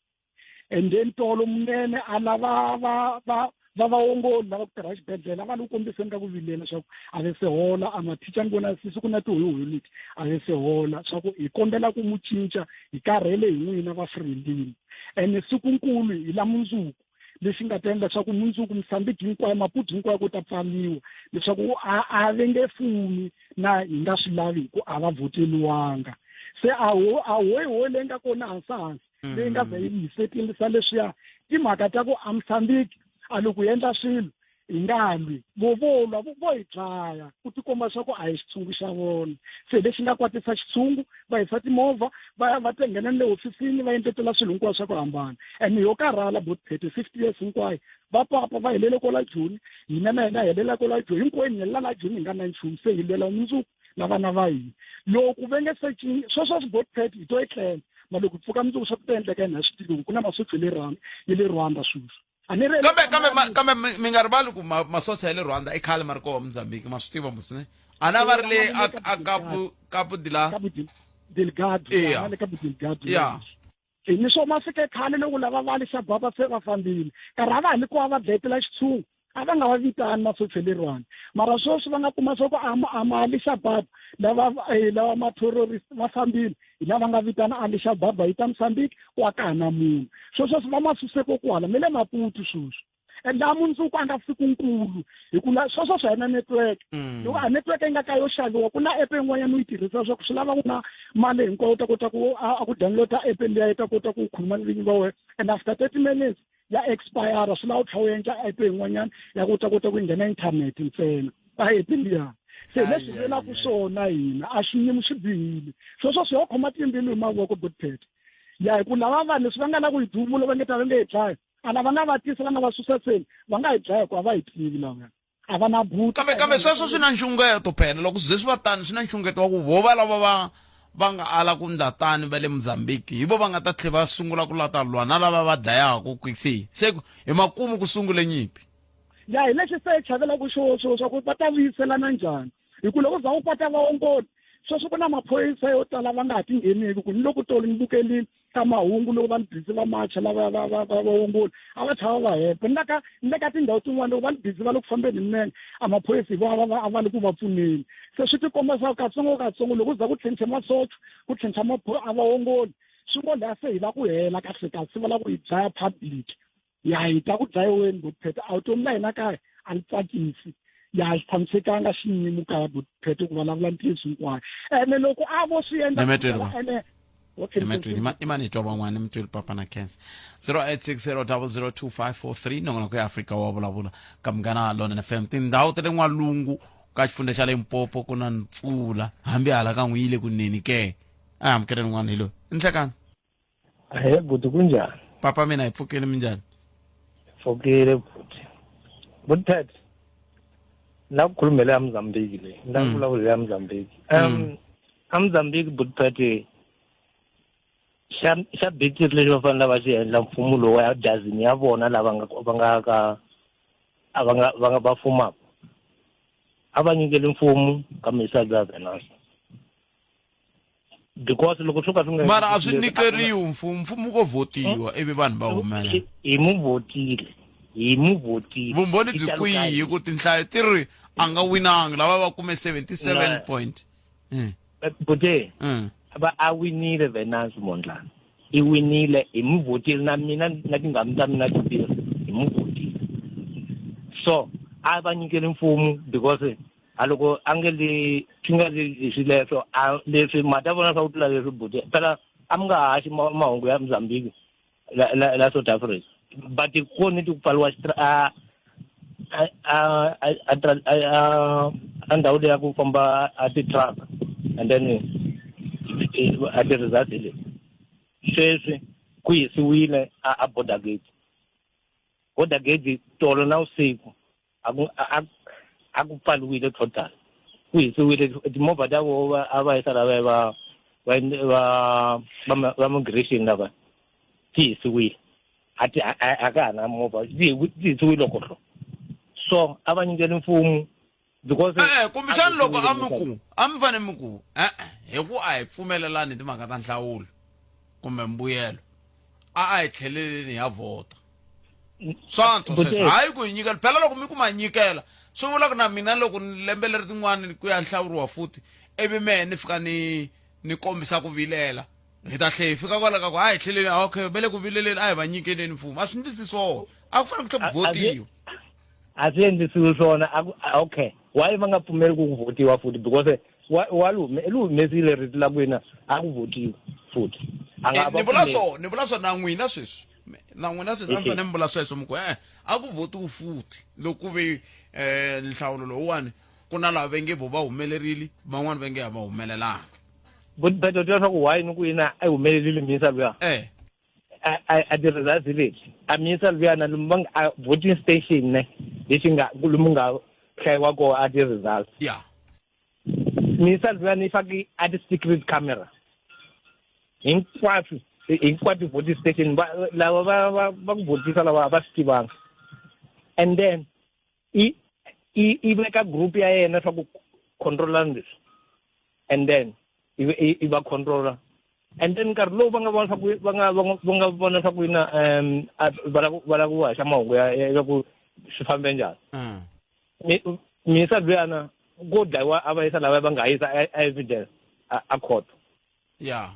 and then tolo munene a lava va va va vaongoli lava ku tirha xibedhlele a va le ku kombiseni ka ku vilela swa ku a ve se hola a mathicha ni vona sisi ku na tihoyihoyi leti a ve se hola swa ku hi kombela ku mu cinca hi karhele hi n'wina va Frelimo ene sikunkulu hi la mundzuku lexi nga ta endla leswaku mundzuku Mozambique hinkwayo Maputo hinkwayo ku ta pfariwa leswaku a a ve nge fumi na hi nga swi lavi hi ku a va vhoteliwanga se a ho a hoyihoyi leyi nga kona hansi hansi leyi nga za yi hi setilisa leswiya timhaka ta ku a Mozambique a loko hi endla swilo hi nga lwi vo vo lwa vo hi dlaya ku tikomba swa ku a hi xitshungu xa vona se lexi nga kwatisa xitshungu va hisa timovha va ya va nghena ni le hofisini va endletela swilo hinkwaswo swa ku hambana and yo karhala botphete 50 years hinkwayo va papa va helele kwala joni hina na hina helela kwala joni hinkwenu hi helela la joni hi nga na nchumu se hi lwela mundzuku na vana va hina loko va nge se sweswo swi botphete hi to etlela ma loko pfuka mundzuku swa ku ta endleka hina swi tivi ku na masocha ya le Rwanda ya le Rwanda sweswi kambe kambe kambe mi nga rivali ku masocha ya le rwanda i khale ma ri koho mozambique ma swi tiva mos ne a na va ri le a kapu kapu dila delgado ya le Cabo Delgado ya ni swo ma fike khale loko lava va le xababa se va fambile nkarhi a va ha li ku va dlayetela xitshungu a va nga va vitani masocha le Rwanda mara sweswi va nga kuma swa ku a ma Ali Shabab lava eh, lava ma-terrorist va fambile hi lava nga vitana Ali Shabab yi ta Mozambique ku a ka ha na munhu so sweswi va ma suse kokwala me le Maputo sweswi and laha mundzuku a nga siku nkulu hi ku la sweswo swi hina network mm. loko a network yi nga ka yo xaviwa ku na app yin'wanyana u yi tirhisa leswaku swi lava ku na mali hinkwayo u ta kota ku a ku downloada app liya yi ta kota ku khuluma ni vinyi va wena and after 30 minutes ya expire swi lava u tlhela u endla app yin'wanyana ya ku ta kota ku nghena inthanete ntsena a app liya se leswi lwelaka swona hina a xiyimo xi bihile sweswo swi yo khoma timbilu hi mavoko botpet ya hi ku lava vanhu leswi va nga la ku hi duvula va nge ta va nge hi dlaya a lava nga va tisa va nga va susa seni va nga hi dlaya hikuva va hi tivi lavaya a va na buti kambe kambe sweswo swi na nxungeto phela loko swi ze swi va tani swi na nxungeto wa ku vo va lava va va nga ala ku ndla tani va le Mozambique hi vo va nga ta tlhe va sungula ku la ta lwa na lava va dlayaka ku se se hi makumu ku sungule nyimpi ya hi lexi se chavelaka xo xo swa ku va ta vuyiselana njhani hi ku loko za u kwata vaongoli sweswi ku na maphorisa yo tala va nga ha tingheneki ku ni loko tolo ni bukelile ka mahungu loko va ni busy va macha lava va va va vaongoli a va chava va hepa ni le ka ni le ka tindhawu tin'wana loko va ni busy va le ku fambeni hi minenge a maphorisa hi vona va a va le ku va pfuneni se swi tikomba swa katsongo katsongo loko za ku tlhentlhe masocha ku tlhentlha a vaongoli swi ngo laha se hi la ku hela kahle kahle se va la ku hi dlaya public ya hi ta ku dlayiweni botphete a vutomi la hina kaya a li tsakisi ya xi tshamisekanga xiyimo kaya botphete ku vulavula ntiyiso hinkwayo ene loko a vo swi endla ene Ematweni ima ima ni twa van'wana mi tweli papa na cancer 0860002543 nongonoko ya Afrika wa vulavula ka Munghana Lonene FM tindhawu ta le n'walungu ka xifundza xa Limpopo ku na mpfula hambi hala ka n'wi yile kuneni ke a amukeleni n'wana hi loyi nhlekani Ahee buti kunjani? Papa mina hi pfukile minjhani? Pfukile buti. Buti Pat, la ku khulumela ya Mozambique leyi. Ni la ku vulavula ya Mozambique. A Mozambique buti Pat xa xa betiri lexi va fanele va xi endla mfumo lowu ya dazini ya vona lava nga va nga ka a va nga va nga va fumaka a va nyikeli mfumo ka Mr. Governance because loko swo ka swi nga mara a swi nyikeriwi mfumo mfumo ko votiwa ivi vanhu va humela hi mu votile hi mu votile vumbhoni byi kwihi hi ku tinhlayo ti ri a nga winanga lava va kume 77 point bute va a winile Venance Mondlane i winile hi mu votile na mina na tinghami ta mina timbirhi hi mu votile so a va nyikeli mfumo because a loko a nge li swi nga li swileswo a leswi ma ta vona swa ku tlula leswi buti phela a mi nga haxi mahungu ya Mozambique la la la South Africa but ko ni ti ku pfariwa a a a a a a ndhawu leyi ya ku famba a ti-truck and then a ti-results hi leswi sweswi ku hisiwile a a border gate border gate tolo na vusiku a ku a a ku pfaliwile total ku hisiwile timovha ta voho va a va yisa lava va va va va migration lava ti hisiwile a ti a ka ha na movha ti hisiwile kohlo so a va nyikeli mfumo because eh kumbexana loko a mi ku a mi fanele mi ku e-e hi ku a hi pfumelelani hi timhaka ta nhlawulo kumbe mbuyelo a a hi tlheleleni hi ya vhota swa antswa sweswo hayi ku hi nyikela phela loko mi ku ma nyikela swi vula ku na mina loko lembe leri tin'wana ku ya hlawuriwa futhi ivi mehe ni fika ni ni kombisa ku vilela hi ta tlhe hi fika kwala ka ku a hi tlheleni okay va le ku vileleni a hi va nyikeleni mfumo a swi ndlisi swona a ku fanele ku tlhe ku vhotiwa a swi endlisiwi swona okay why va nga pfumeli ku ku vhotiwa futhi because wa wa li humesile rito la ku yena a ku vhotiwi futhi a nga ni vula swo ni vula swo na n'wina sweswi na n'wina sweswi a mi fanele mi vula sweswo mi ku e a ku vhotiwi futhi loko ku ve um nhlawulo lowuwani ku na lava ve nge vo va humelerile van'wani ve nge a va humelelanga but u tiva swa ku why ni ku yina a yi humelerile miyisa luya eh a ti-results leti a miyisa luya na lomu va nga a voting station ne lexi nga lomu nga hlayiwa kona a ti-results yeah miyisa luya ni faki a ti-secret camera hinkwaswo hinkwato voting station va lava va va va ku vhotisa lava a va swi tivanga and then i i i veka group ya yena swa ku controlani leswi and then i i va controla and then nkarhi lowu va nga vona swa ku va nga va nga va nga vona swa ku yina um va lava va lava ku haxa mahungu ya ya ku swi fambe njhani miyisa luyana ko dlayiwa a va yisa lava va nga yisa a evidence a court ya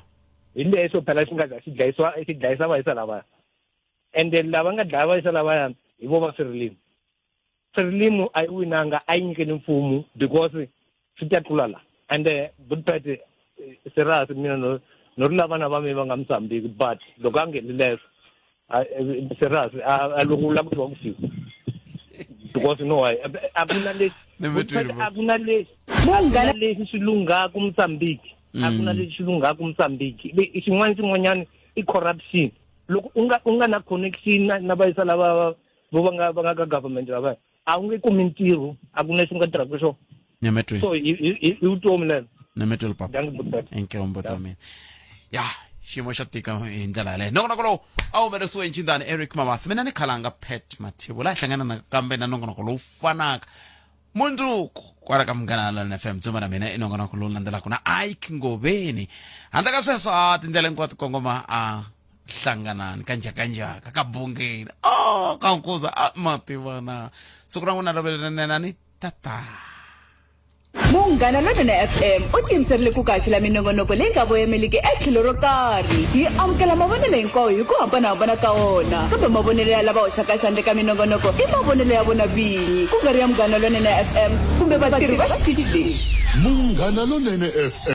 hi lexo phela xi nga za xi dlayisiwa xi dlayisa va yisa lavaya and then lava nga dlaya va yisa lavaya hi vo va Frelimo Frelimo a yi winanga a yi nyikeli mfumo because swi ta tlula la and Budpet serious mina no no ri lava na va mina va nga Mozambique but loko a ngheni leswo serious a loko la ku ku fika because no why a ku na lexi a ku na lexi a ku na lexi swi lunghaku Mozambique a ku na lexi swi lunghaku Mozambique xin'wana xin'wanyana i corruption loko u nga u nga na connection na na vayisa lava vo va nga va nga ka government lava a wu nge kumi ntirho a ku na lexi u nga tirhaka xona nyametweni so i vutomi lelo nyametweni papa enke mbuti wa mina ya xiyimo xa tika hi ndlela yaleyo nongonoko lowu a wu humelerisiwe hi ncindani eric mabasa mina ni khalanga pat mathivu laha hlangana nakambe na nongonoko lowu fanaka mundzuku kwala ka munghana lona fm tsumba na mina i nongonoko lowu landzelaka na ike ngoveni handle ka sweswo a tindlela hinkwato kongoma a hlanganani ka njhakanjhaka ka bungeni o ka nkuza a mativana siku ra n'wina lovelenenani tata Munghana Lonene FM u tiyimiserile ku kaxela minongonoko leyi nga voyemeliki etlhelo ro karhi. Hi amukela mavonelo hinkwawo hi ku hambanahambana ka wona, kambe mavonelo ya lava hoxaka xandla eka minongonoko i mavonelo ya vona vinyi, ku nga ri ya Munghana Lonene FM kumbe vatirhi va xitichi lexi. Munghana Lonene FM.